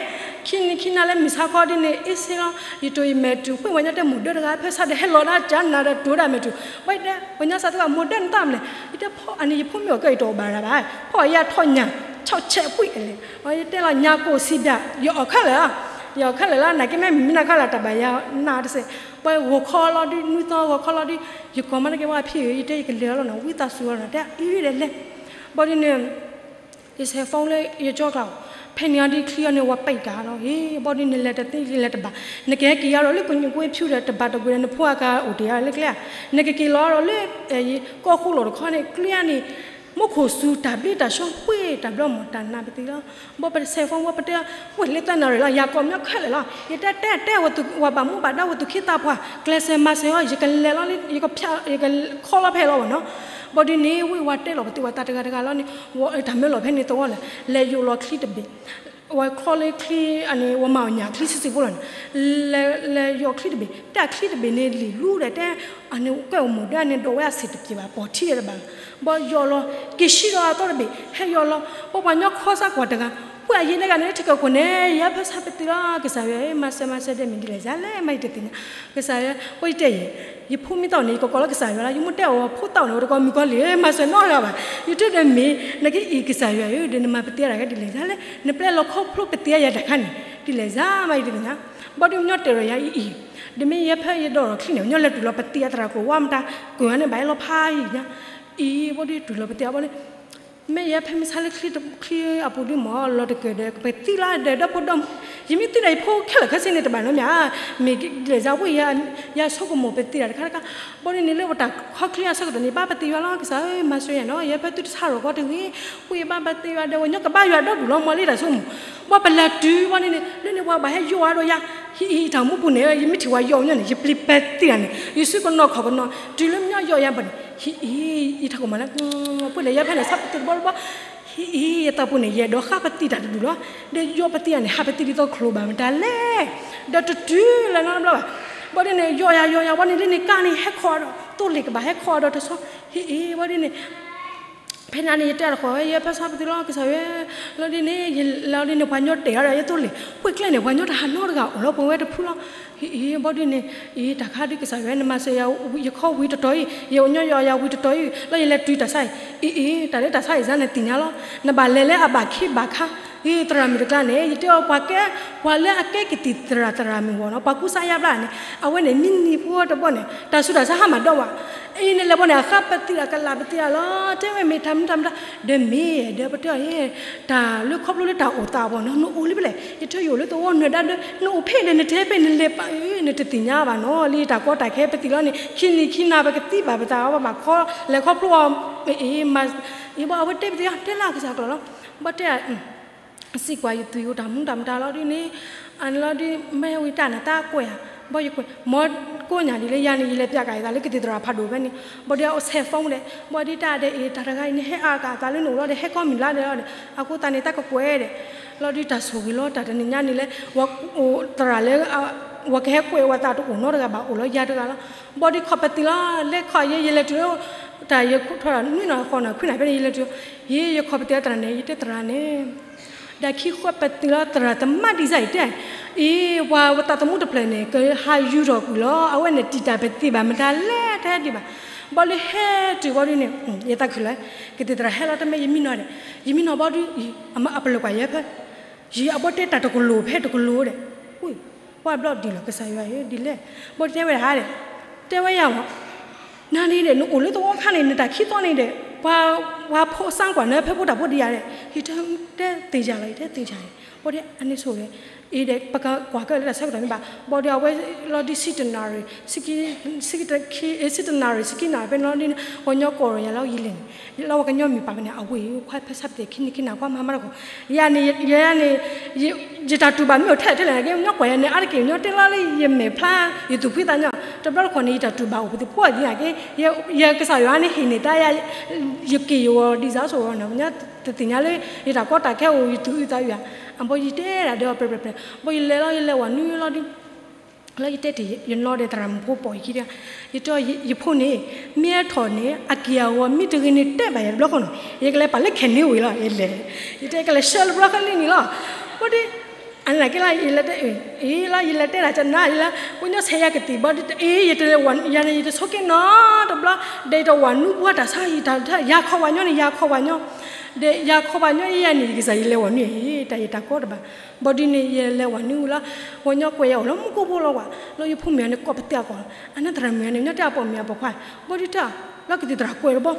ခံနံၤခံနၤလၢမုၢ်ဆါခီဒ်န့ၣ် အ့ၣ်စ့လီၤ, ယတိၤယမဲာ်တူၤ ပှ့ၢ်ဝဲညီတဲမိၢ်ဒၢတဂၤ ဖဲဆါဒီးဟဲလီၤဒၣ်ကနၤဒီးတိၤဒၣ်မဲာ်တူၤ, ဘၣ်တဲ ပှၤညီစးသ့ၣ်ကမိၢ်ဒၢနတၢ်မလဲၣ်, ယတဲဖီအန့ၣ် ယဖိမ့ၢ်အီၣ်ကၢၢ်ယတအီၣ်ဘၣ်ရၤဘၣ်, ဖီအယဲၢ်ထီၣ်ညၣ် ဆီၣ်ဆဲးပှ့ၢ်လဲၣ်, ယတဲလီၤညၣ်ကိၣ်စံးဘၣ် ယအီၣ်ခဲလၢာ်လီၤ, ယအီၣ်ခဲလၢာ်လီၤ နာ်က့မ့ၢ်မံၤနၢ်ခါလၢတၢ်ဘၣ်ယၤနၢ်တစဲး, ပှၤဂီၤခီလီၤဒုး နွံသီဂီၤခီလီၤဒုး ယကိးမးတက့ၢ်ဝဲဖံဧၢ ယတဲယကလဲၤလီၤနီၤ ဝံသးစူၤလီၤနီၤ တဲအံၤဒဲးလဲၤ ဘၣ်ဒ်န့ၣ် ယဆဲး phone လၢယကၠီကျါ, ဖဲန့ၣ်အီၤဒ်ချံအီၤန့ၣ် ဝဲပံးတၢ်လီၤ, အ့ ဘၣ်ဒ်န့ၣ်လဲၤတသ့လဲၤတဘၣ်, နကဟဲက့ၤအီၤဒီးလၢကညူးကွ့ဖၠူဒီးတဘၣ်တကွံာ်ဒီး နဖိအကအိၣ်တ့ၢ်အီၤလၢကျဲဧါ, နကက့ၤလီၤဒီးလၢ ကီၢ်ဃိလိာ်တခီန့ၣ် ကျဲဧါန့ၣ် မူခိၣ်စူၤတၢ်ဘျ့တၢ်ဆှီပှ့ၤတၢ်ဘျီမီၢ်တၢ်နးပသံလီၤ, ဘၣ်ပတဆဲး phone ဘၣ်ပတဲ ဝ့ၢ်လၢသၢနၣ်ရံၣ်လီၤ ယၤကိးမ့ၢ်ခဲလၢာ်လီၤ, ယတဲတဲတဲဝဲပှၤဘၣ်မူဘၣ်ဒါဝဲသူၣ်က့သးပှၢ် ကျဲးစၢးမၤစၢၤအီၤ ယကလဲၤလီၤလၢ ယကဖၠး ယကခီလီၤဖဲလီၤဘၣ်နီၤ, ဘၣ်ဒ်န့ၣ် ဝ့ၢ်ဝဲတဲလီၤပသံဝဲတၢ်တဂၤတဂၤလီၤန့ၣ် တၢ်မၢလီၤဖဲန့ၣ်သဝီလဲၣ်, လဲၤယိးလီၤချံတဘ့ၣ် ဝဲခီလၢချံန့ၣ် ဝဲမၤအီၣ်ညၣ်ချံဆံးဆံးဖိလီၤန့ၣ်, လဲၤယိးချံတဘ့ၣ် တဲချံတဘ့ၣ်န့ၣ်လံာ်လူဒီးတဲ အန့ၣ်ကဲအိၣ်မိၢ်ဒၢန့ၣ် ဒိးဝဲအဆံးတက့ၢ်ဘၣ် ပိာ်ထံဒီးတဘၣ်လီၤ, ဘၣ်ယိးလီၤ က့ၤဆံးဒီးအသီတဘ့ၣ် ဟဲယိးလီၤ ပှၤပှၤညီခီစၢ်ကွၢ်တဂၤ ပှၤအယံၤန့ၢ်ဂၤန့ၣ် ထံကၢၢ်ခိၣ်န့ၣ် ယဲဖဲဆါပသံလီၤ ကစၢ်ယွၤ မၤစၢၤမၤစၢၤဒဲးမ့ၢ်ဒ်လဲၣ်ယၤလဲၣ် မ့ၢ်ယတသ့ၣ်ညါ, ကစၢ်ယွၤ ပှၤယတဲယဲ ယဖိမ့ၢ်သးန့ၣ် ယကကိးလီၤကစၢ်ယွၤလီၤ ယမိၢ်တဲအီၤ ဖိသးန့ၣ် အိၣ်တကိးမုၣ်ကီၤလံၢ် မၤစၢၤနီတဂၤဘၣ်, ယထံၣ်ဒီးမ့ၢ် နကအံၤကစၢ်ယွၤဧၢ ဒီးနမၤပသံအတၢ်ဂၤဒ်လဲၣ်ယၤလဲၣ်, နပျဲလီၤခီဖျိပသံအယၤတၢ်ခါန့ၣ် ဒ်လဲၣ်ယၤမ့ၢ်ယတသ့ၣ်ညါ, ဘၣ်ဒ်ညီတဲရၤယၤအံၤအံၤ, ဒီးမ့ၢ်ယဲဖဲယဒိးထီၣ်ချံန့ၣ် ညီလဲၤတုၤလီၤပသံအသရၣ်ကျိၤဝါမတၤ ကွံာ်ဝဲန့ၣ်ဘၣ်အဲၣ်လီၤဖးယံၤညါ, အံၤဘၣ်ဒ်တုၤလီၤပသံအဘၣ်န့ၣ် မ့ၢ်ယဲဖဲမုၢ်ဆါလၢချံအပူၤဒ်မ့ၢ်လီၤတကၢၢ်ဒီး ပသံလီၤဒီးဒီဖိဒီမုၣ်, ယမ့ၢ်သံဒီးယဖိခဲလၢာ်ခဲဆ့န့ၣ်တဘၣ်နီတမံၤဧါ, မ့ၢ်ဒ်လဲၣ်ယၤဝဲ ယဆိကမိၣ်ပသံတၢ်တခါတခါ, ဘၣ်ဒ်န့ၣ်လၢပတၢ်ခီချ့အဆၢကတီၢ်န့ၣ် ဘၣ်ပသံယွၤလီၤ ကစၢ်ဧၢ မၤစၢၤယၤနီၤ ယဲဖဲသုတဆါရီၣ်ကီတဂ့ၤ, ဝံၢ်ဘၣ်ပသံယွၤဒီး ဝဲညီကဘၣ်ယွၤဒီဒူၣ်လီၤ မ့ၢ်လၢတၢ်ဆိကမိၣ်, ဘၣ်ပလဲၤတုၤဘၣ်န့ၣ်န့ၣ် လၢန့ၣ်ပှၤဘၣ်ဟဲယိးဝဲဒီးယၤ, ဟံၣ်အံၤတၢ်မူပူၤန့ၣ် ယမ့ၢ်ထံၣ်ဝဲယိးညီန့ၣ် ယပျံၤပသံတၢ်န့ၣ် ယစုကနိးခီၣ်ကနိး တုၤလၢမညီယိးယၤဘၣ်န့ၣ် ဟံၣ်အံၤ ယထးခိၣ်မးလၢ ပှၤလဲၤယဲဖဲန့ၣ် ဆၣ်ပသံတဘီတဘီ ဟံၣ်အံၤ ယသးပူၤန့ၣ် ယအဲၣ်ဒိးဃၣ်ပသံတၢ်တဒူၣ်လီၤ, ဒီးယိးပသံတၢ်န့ၣ် ဟးပသံဒ်သိးချိၣ်ဘၣ်မတၤလဲၣ်, ဒီးတတုၤလၢနီတဘျီဘၣ်, ဘၣ်ဒ်န့ၣ် ယိးယၤယိးယၤဘၣ်န့ၣ် လၢန့ၣ်ကါန့ၣ် ဟဲခီဒီး သိလ့ၣ်ကဘၣ်ဟဲခီဒီးတဆီ, ဟံၣ်အံၤ ဘၣ်ဒ်န့ၣ် ဖဲန့ၣ်န့ၣ် ယတဲတၢ်တခီ ယဲဖဲဆၣ်ပသံလီၤ ကစၢ်ယွၤ, လီၤဒ်န့ၣ် လီၤဒ်န့ၣ် ပှၤညီတဲာ်အီၤဒီး ယသိလ့ၣ် ဝ့ၢ်ကျဲန့ၣ် ပှၤညီတဟးနီတဂၤအိၣ်လီၤ ပဝဲတဖုလီၤ, ဟံၣ်အံၤ ဘၣ်ဒ်န့ၣ် အံၤ တၢ်ခါဒ်ကစၢ်ယွၤ နမၤစၢၤယၤ ယခီဝံၤတတီၤအံၤ ယအိၣ်ညီယိးယၤဝံၤတတီၤအံၤ လီၤယလဲၤတုၤတၢ်ဆါအံၤ အံၤအံၤ တၢ်လၢတၢ်ဆါအံၤစ့ၢ်န့ၣ်သ့ၣ်ညါလီၤ, နဘၣ်လဲၤလၢအဘၣ်ခ့ဘၣ်ခါ, အံၤ သရၣ်မုၣ်တကျါန့ၣ် ယတဲအီၤပှၤကဲ ပှၤလၢအကဲကသံၣ်သရၣ်သရၣ်မုၣ်ဂီၢ်နီၤ ပှၤကူစါယါဘျါန့ၣ် အဝဲန့ၣ်မံနံၤဖိတဘီန့ၣ် တၢ်ဆူးတၢ်ဆါဟါမၢ်ဒီးဝဲ အံၤန့ၣ်လဲၤဘီန့ၣ် အဃၣ်ပသံအကလးပသံအလီၤ တဲဝဲမ့ၢ်တၢ်မနုၤတၢ်မနုၤ ဒီးမ့ၢ်ဒီးပတဲအီၤ တၢ်လၢခီဖျိလၢတၢ်အိၣ်သးအပူၤနီၤ နအိၣ်လၢဖဲလဲၣ် ယထၢယအိၣ်လၢသဝီနၢၤဒါဒီး နအိၣ်ဖဲလဲၣ် နတဲဖဲနလဲၤပာ်အၢ နတသ့ၣ်ညါဘၣ်နီၤ လၢယတၢ်ကီတၢ်ခဲပသံလီၤန့ၣ် ခံနံၤခံနၤပကသံဘၣ်ပသးဘၣ်ခီ လဲၤခီဖျိအီၤ အံၤဘၣ်အဝဲတဲပသံ တဲလၢကစၢ်ကျိာ်လီၤ ဘၣ်တဲ စံးကွၢ်ယသွံၣ်အိၣ်တၢ်မူတၢ်မတၤလီၤဒ်န့ၣ် အန့ၣ်လီၤဒ် မ့ၢ်ဝံၤတၢ်နတၢ်ကွဲးဧါ ဘၣ်ယကွဲး မ်ကိးညါဒ်လၢယၤန့ၣ် ယလဲၤပၠးကးယသးလၢကသံၣ်သရၣ်ဖးဒိၣ်ဖဲန့ၣ် ဘၣ်ဒ်အအိၣ်ဆဲး phone ဒီး ဘၣ်ဒ်တၢ်ဒဲးအံၤ တၢ်တဂၤအံၤန့ၣ် ဟဲအါကးအသးလၢနအိၣ်လီၤဒီး ဟဲကီမုၢ်လါဒီးလီၤဒီး အဃိသတးန့ၣ် တၢ်ကကွဲးဒီး လီၤဒ်တၢ်ဆိၣ်ဂ့ၤလီၤ တၢ်တနံၤညါန့ၣ်လၢ သရၣ်လၢ ဝဲကဟဲကွဲးဝဲသးတအိၣ်နီတဂၤဘၣ် အိၣ်လီၤယၤတဂၤလီၤ ဘၣ်ဒ်ခီၣ်ပသံလီၤ လဲၤခီၣ်ယဲ ယလဲၤတုၤလၢ တၢ်ယထီၣ်နွံနၣ်ရံၣ်ဃိးနၣ်ရံၣ်ခွံနၣ်ရံၣ်ဖဲန့ၣ် ယလဲၤတုၤ ယဲ ယခီၣ်ပသံလီၤသရၣ်န့ၣ် ယတဲသရၣ်န့ၣ် ဒီးခံဃီပသံလီၤသရၣ်သမါဒ်စၢ်အံၤတဲ အံၤ ပှၤဝဲသးသမူတဖျၢၣ်န့ၣ် ကဟးယူၤထီၣ်ကွံာ်လီၤ အဝဲန့ၣ်တံာ်တာ်ပသံဘၣ်မတၤလဲၣ် တဟဲဒံးဘၣ် ဘၣ်လၢဟဲတုၤဘၣ်ဒ်န့ၣ် ယသးခုလၢ ကသံၣ်သရၣ်ဟဲလီၤတမ့ၢ်ယမံနီၤဒီး ယမံနီၤဘၣ်ဒ်အံၤ အပလၢၤကွၢ်ယဲဖဲ ယအဘီတဲတၢ်တကလိၤဖဲတကလိၤဒီး ဝံၢ် ပှၤဘျီဒ်လီၤ ကစၢ်ယွၤဧၢ ဒ်လဲၣ် ဘၣ်တဲဝဲဒၣ်ဒီး တဲဝဲယၤမး နၤန့ၣ်ဒီး နအိၣ်လၢသဝီခါန့ၣ် နတၢ်ခံသီန့ၣ်ဒီး ပှၤ ပှၤဖိစါကွၢ်နၤဖဲဖိတၢ်ဖိဒံးယၤဒီး ယတဲသ့ၣ်ယၤလီၤ ယတဲသ့ၣ်ယၤန့ၣ် ဘၣ်ဒီးအန့ၣ်ဆိၣ်ဂ့ၤ အံၤဒီး ပကကွၢ်ကၢလၢတၢ်ဆၢကတီၢ်န့ၣ်ဘၣ် ဘၣ်ဒီးအဝဲလီၤဒ်ဆံတနၣ်ရံၣ် ဆံတနၣ်ရံၣ် ဆံခံနၣ်ရံၣ်ဖဲန့ၣ်လီၤဒ်န့ၣ် ပှၤညီကိးထီၣ်ယၤလၢယလဲၤန့ၣ် လၢပှၤကညီမံၤပာ်ဖဲန့ၣ် အဝဲၢ် ခွါဖဲဆၣ်ပသံးခံနံၤခံနၤ ခွါမၤမးတခီ ယၤန့ၣ် ယၤန့ၣ် ယတၢ်တူၢ်ဘၣ်မ့ၢ်အိၣ်ထဲထဲလဲၣ်က့ ညီကွၢ်ယၤန့ၣ် အါတက့ၢ်ညီတဲလီၤလၢယမဲာ်ဖျါ ယသူၣ်ဖှံသးညီ တဘျီတခီၣ်န့ၣ် ယတၢ်တူၢ်ဘၣ်အိၣ်ပသ့ၣ်ဖှီၣ်ဒ်န့ၣ်က့ ယကစၢ်ယွၤန့ၣ်ဟ့ၣ်န့ၢ်တၢ်ယၤ ယက့ၢ်ယဂီၤဒ်စၢ်ဆိၣ်ဂ့ၤနီၤ ပှၤညီတသ့ၣ်ညါလၢ ယတၢ်ကီတၢ်ခဲအိၣ် ယသူၣ်အုးသးအုးဧါ အဘီယတဲဒၣ်ဒီးအီၤပြဲပြဲပြဲ ဘၣ်ယလဲၤလီၤ ယလဲၤဝဲနွံလီၤဒ် လၢယတဲတ့ၢ် ယနီၢ်ဒီးသရၣ်မုၣ်ဖိပိာ်ယခံတဂၤ ယတဲ ယဖိန့ၣ် မ့ၢ်အထီၣ်န့ၣ် အက့ၢ်အဂီၤမ့ၢ်တဂ့ၤန့ၣ် တဲဘၣ်ယၤတဘျီဃီနီၤ ယကလဲၤပာ်လၢခဲန့ၣ်ဝံၤလီၤ ယလဲၤ ယတဲကလဲၤဆှၢလၢဘျီဃီလံန့ၣ်လီၤ ဘၣ်ဒီး အန့ၣ်က့လၢ ယလဲၤတဲ အ့လီၤ ယလဲၤတဲဒၣ်ကနၤလၢ ပှၤကညီဆဲးယၤကသံၣ်ဘီဒ် အ့ ယတလဲၤဝဲ ယၤန့ၣ် ယတဆိက့ၤနီတဘျီ ဒီးယတဝဲနုၢ်ပှၢ်တၢ်ဆါ ယတၢ် ယၤခီပှၤညီန့ၣ် ယၤခီပှၤညီ ဒီးယၤခီပှၤညီယၤန့ၣ် ယကစၢ်ယလဲၤဝဲနုၢ်အံၤ တၢ်ယတၢ်ကီတဘၣ် ဘီဒ်န့ၣ် ယလဲၤဝဲနုၢ်လီၤ ပှၤကညီကွဲးယၤအိၣ်လၢမူခိၣ်ဖိလီၤကွၢ် လၢယဖိမုၣ်အန့ၣ် ကိးပသ့အကီၢ်လီၤ အန့ၣ်သရၣ်မုၣ်အန့ၣ် ညီတဲအပိာ်မုၣ်အပိာ်ခွါ ဘီဒ်တၢ် လီၤကသံၣ်သရၣ်ကွဲးတဘီ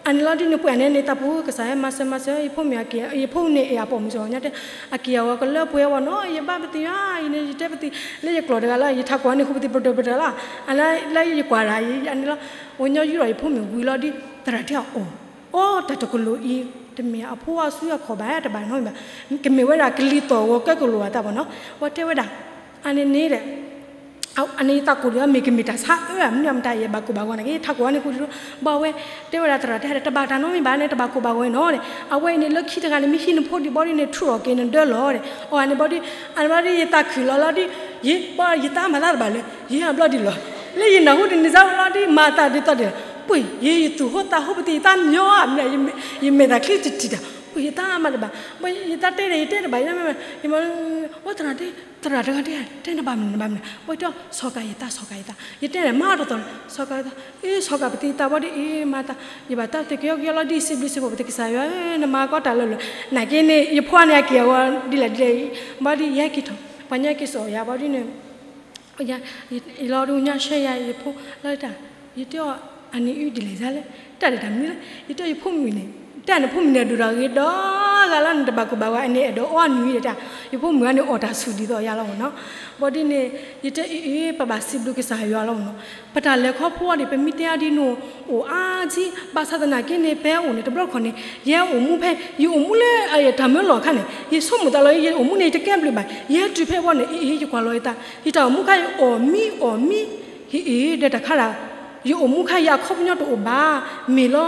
အန့ၣ်လီၤဒ်န့ၣ် ပှၤအန့ၣ်န့ၣ် တၢ်ပူၤကစၢ်ယွၤမၤစၢၤမၤစၢၤ ယဖိမုၣ်အက့ၤ ယဖိန့ၣ် အံၤအပိာ်မုၣ်စ့ၢ်ကီး ညီတဲ အက့ၤအဝဲကလၢပှဲၤဝဲနီၤ ယဘၣ်ပသံၣ်ဧါ ယန့ၣ် ယတဲပသံၣ် လၢယကျိာ်တဂၤလီၤ ယထးခိၣ်အန့ၣ် ဃုပသံၣ်ပတၢၢ်ပတၢၢ်လီၤ အလၢယကွၢ်ဒၣ် အန့ၣ်လီၤ ပှၤကညီယူၢ်ထီၣ်ယဖိမုၣ်ဝံၤလီၤဒ် သရၣ်တဲအီၤ အိၣ် တၢ်တကလိာ်အံၤ တမ့ၢ်အဖိအစုအခီၣ်ဘၣ် တဘၣ်နီတမံၤဘၣ် ကမ့ၢ်ဝဲဒၣ်ကလံၤသီၣ်ဂီၤကဲကလိာ်အသးဘၣ်နီၤ ပှၤတဲဝဲဒၣ် အန့ၣ်န့ၣ်ဒီး အန့ၣ်ယသးကိၢ်ဒီး မ့ၢ်ကမ့ၢ်တၢ်ဆါအၢ မနုၤအမတၤ ယဘၣ်ကိၢ်ဘၣ်ဂီၤန့ၣ်က့ ထးခိၣ်အန့ၣ်ဃုာ်ဒီး ဘၣ်ဝဲ တဲဝဲဒၣ်သရၣ်တဲဒီး တဘၣ်တၢ်နီတမံၤဘၣ်န့ၣ် တဘၣ်ကိၢ်ဘၣ်ဂီၤနီၤဒီး အဝဲအံၤန့ၣ်လၢခံတဂၤန့ၣ် မ့ၢ်ဟံးနဖိဒံးဘီဒ်န့ၣ် ထူးအီၣ်က့ၤနဒၢလီၤဒီး အန့ၣ်ဘီဒ် အန့ၣ်ဘီဒ်ယသးခုၣ်လီၤလီၤဒ် ယဘီယသးမၤသးတဘၣ်လၢ ယဟဲဘျီဒ်လီၤ လၢယနၢ်ဟူတနံၤစါဝဲလီၤဒ် မၤသးဒ်သိးဒ်လီၤ ပှ့ၤ ယ ယသူၣ်ဟိသးဟိပသံၣ် ယသးမညီအမနုၤ ယမဲာ်သးချံတထံၣ်တၢ် ပှ့ၤ ယသးမၤတဘၣ် ယသးတဲဒီး ယတဲတဘၣ် ယ အိၣ်သရၣ်တဲ သရၣ်တဂၤတဲ တဲနဘၣ်မနုၤနဘၣ်မနုၤ ပှၤတဲ ဆီၣ်ကၢ်ယသး ဆီၣ်ကၢ်ယသး ယတဲန့ၣ် မၤတသီၣ်လၢ ဆီၣ်ကၢ်ယသး အ့ ဆီၣ်ကၢ်ပသံၣ်သးဘီဒ်အံၤ မၤသး ယဘၣ်တၢ်သ့ၣ်က့ၤအီၣ်က့ၤအီလီၤဒ်စံးဘျုးစံးဖှိၣ်ပသ့ၣ်ကစၢ်ယွၤ နမၤကီတၢ်လၢလၢ နာ်က့န့ၣ် ယဖိန့ၣ် အက့ၤအဝဲဒ်လဲၣ်ဒ်လဲၣ် ဘီဒ်ယဟဲက့ၤထီၣ် ပှၤညါက့ၤစိာ်ယၤဘီဒ်န့ၣ် ယလီၤဒ်ညါဆှဲယၤ ယဖိလီၤတၢ် ယတဲအီၤ အန့ၣ်အုဒ်လဲၣ်စါလဲၣ် တၢ်ဒ်တၢ်မနုၤလဲၣ် ယတဲယဖိမုၣ်န့ၣ် တၢ်နဖိမုၣ်န့ၣ် ဒိၣ်တၢ်ဂ့ၤဒီးဂၤလၢနတဘၣ်ကိၢ်ဘၣ်ဂီၤ အန့ၣ်အဲၣ်ဒိးအီနွံဒီးတၢ် ယဖိမုၣ်အန့ၣ်အီၣ်တၢ်ဆူၣ်ဒ်သိးယၤလီၤမ့ၢ်နီၤ ဘီဒ်န့ၣ် ယတဲအံၤအံၤ ပဘၣ်စံးဘျုးကစၢ်ယွၤလီၤမ့ၢ်နီၤ ပတၢ်လဲၤခီဖျိအီၤန့ၣ် ပမ့ၢ်တဲအါဒ်န့ၣ် အိၣ်အါကံ ဘၣ်ဆၣ်သနာ်က့န့ၣ် ပဟဲအိၣ်န့ၣ် တဘျီတခီၣ်န့ၣ် ယဟဲအိၣ်မူဖဲ ယအိၣ်မူလၢတၢ်မၢလီၤအခါန့ၣ် ယဆိကမိၣ်သးလီၤ ယအိၣ်မူန့ၣ် ယတကဲဘျုးဘၣ် ယဟဲတုၤဖဲအဘီန့ၣ် အံၤအံၤ ယကွၢ်လီၤယသး ယတၢ်အိၣ်မူခါအံၤ အီၣ်မံအီၣ်မံ ဟံးအံၤ ဒီးတၢ်ခါဒၣ် ယအိၣ်မူခါ ယအခီပညီတအိၣ်ဘၣ် မ့ၢ်လီၤ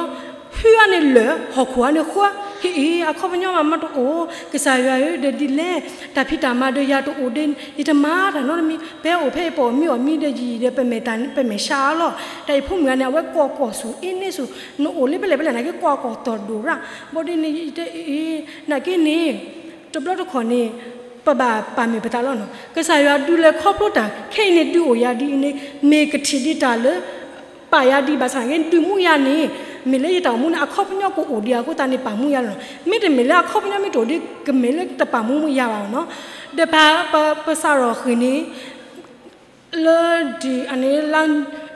ဖုအါန့ၣ်လၢာ် ဟီၣ်ခိၣ်အါန့ၣ်ဃၢ ဟံးအံၤ အခီပညီမးမးတအိၣ် ကစၢ်ယွၤဧၢ ဒီးဒ်လဲၣ် တၢ်ဖံးတၢ်မၤဒီးယၤတအိၣ်ဒီး ယတမၤတၢ်နီတမံၤ ပဟဲအိၣ်ဖဲအံၤ ပအီၣ်မံအီၣ်မံဒီးယံာ်ဒီး ပမဲာ်ဆှးအါလီၤ တၢ်ယဖိမုၣ်ဂၤန့ၣ် အဝဲကိးကီၢ်ဆူၣ်အ့န့ဆူၣ် နအိၣ်လၢဖဲလဲၣ်ဖဲလဲၣ် နာ်က့ကိးကီၢ်တီၢ်ဒိၣ်ရၣ် ဘီဒ်န့ၣ် ယတဲအံၤ နာ်က့န့ၣ် တဘျီတခီၣ်န့ၣ် ပဘၣ်ပာ်မုာ်ပသးလီၤနီၤ ကစၢ်ယွၤဒုးလဲၤခီဖျိတၢ် ခဲအံၤန့ၣ် ဒုးအိၣ်ယၤဒ်အံၤန့ၣ် မ့ၢ်ကထံၣ်ဒံးတၢ်လၢ ပာ်ယၤဒံးဘၣ်ဆၣ်နာ်က့ ဒုးမူယၤန့ၣ် မ့ၢ်လၢယတၢ်အိၣ်မူန့ၣ် အခီပညီကအိၣ်ဒံးအဃိသတးန့ၣ် ပာ်မူယၤလီၤနီၤ မ့တမ့ၢ်လၢအခီပညီမ့ၢ်တအိၣ်ဒီး ကမ့ၢ်လၢတပာ်မူယၤဘၣ်နီၤ ဒီးပ ပစးထီၣ်ဃုာ်န့ၣ် လၢဒ်အန့ၣ်လါ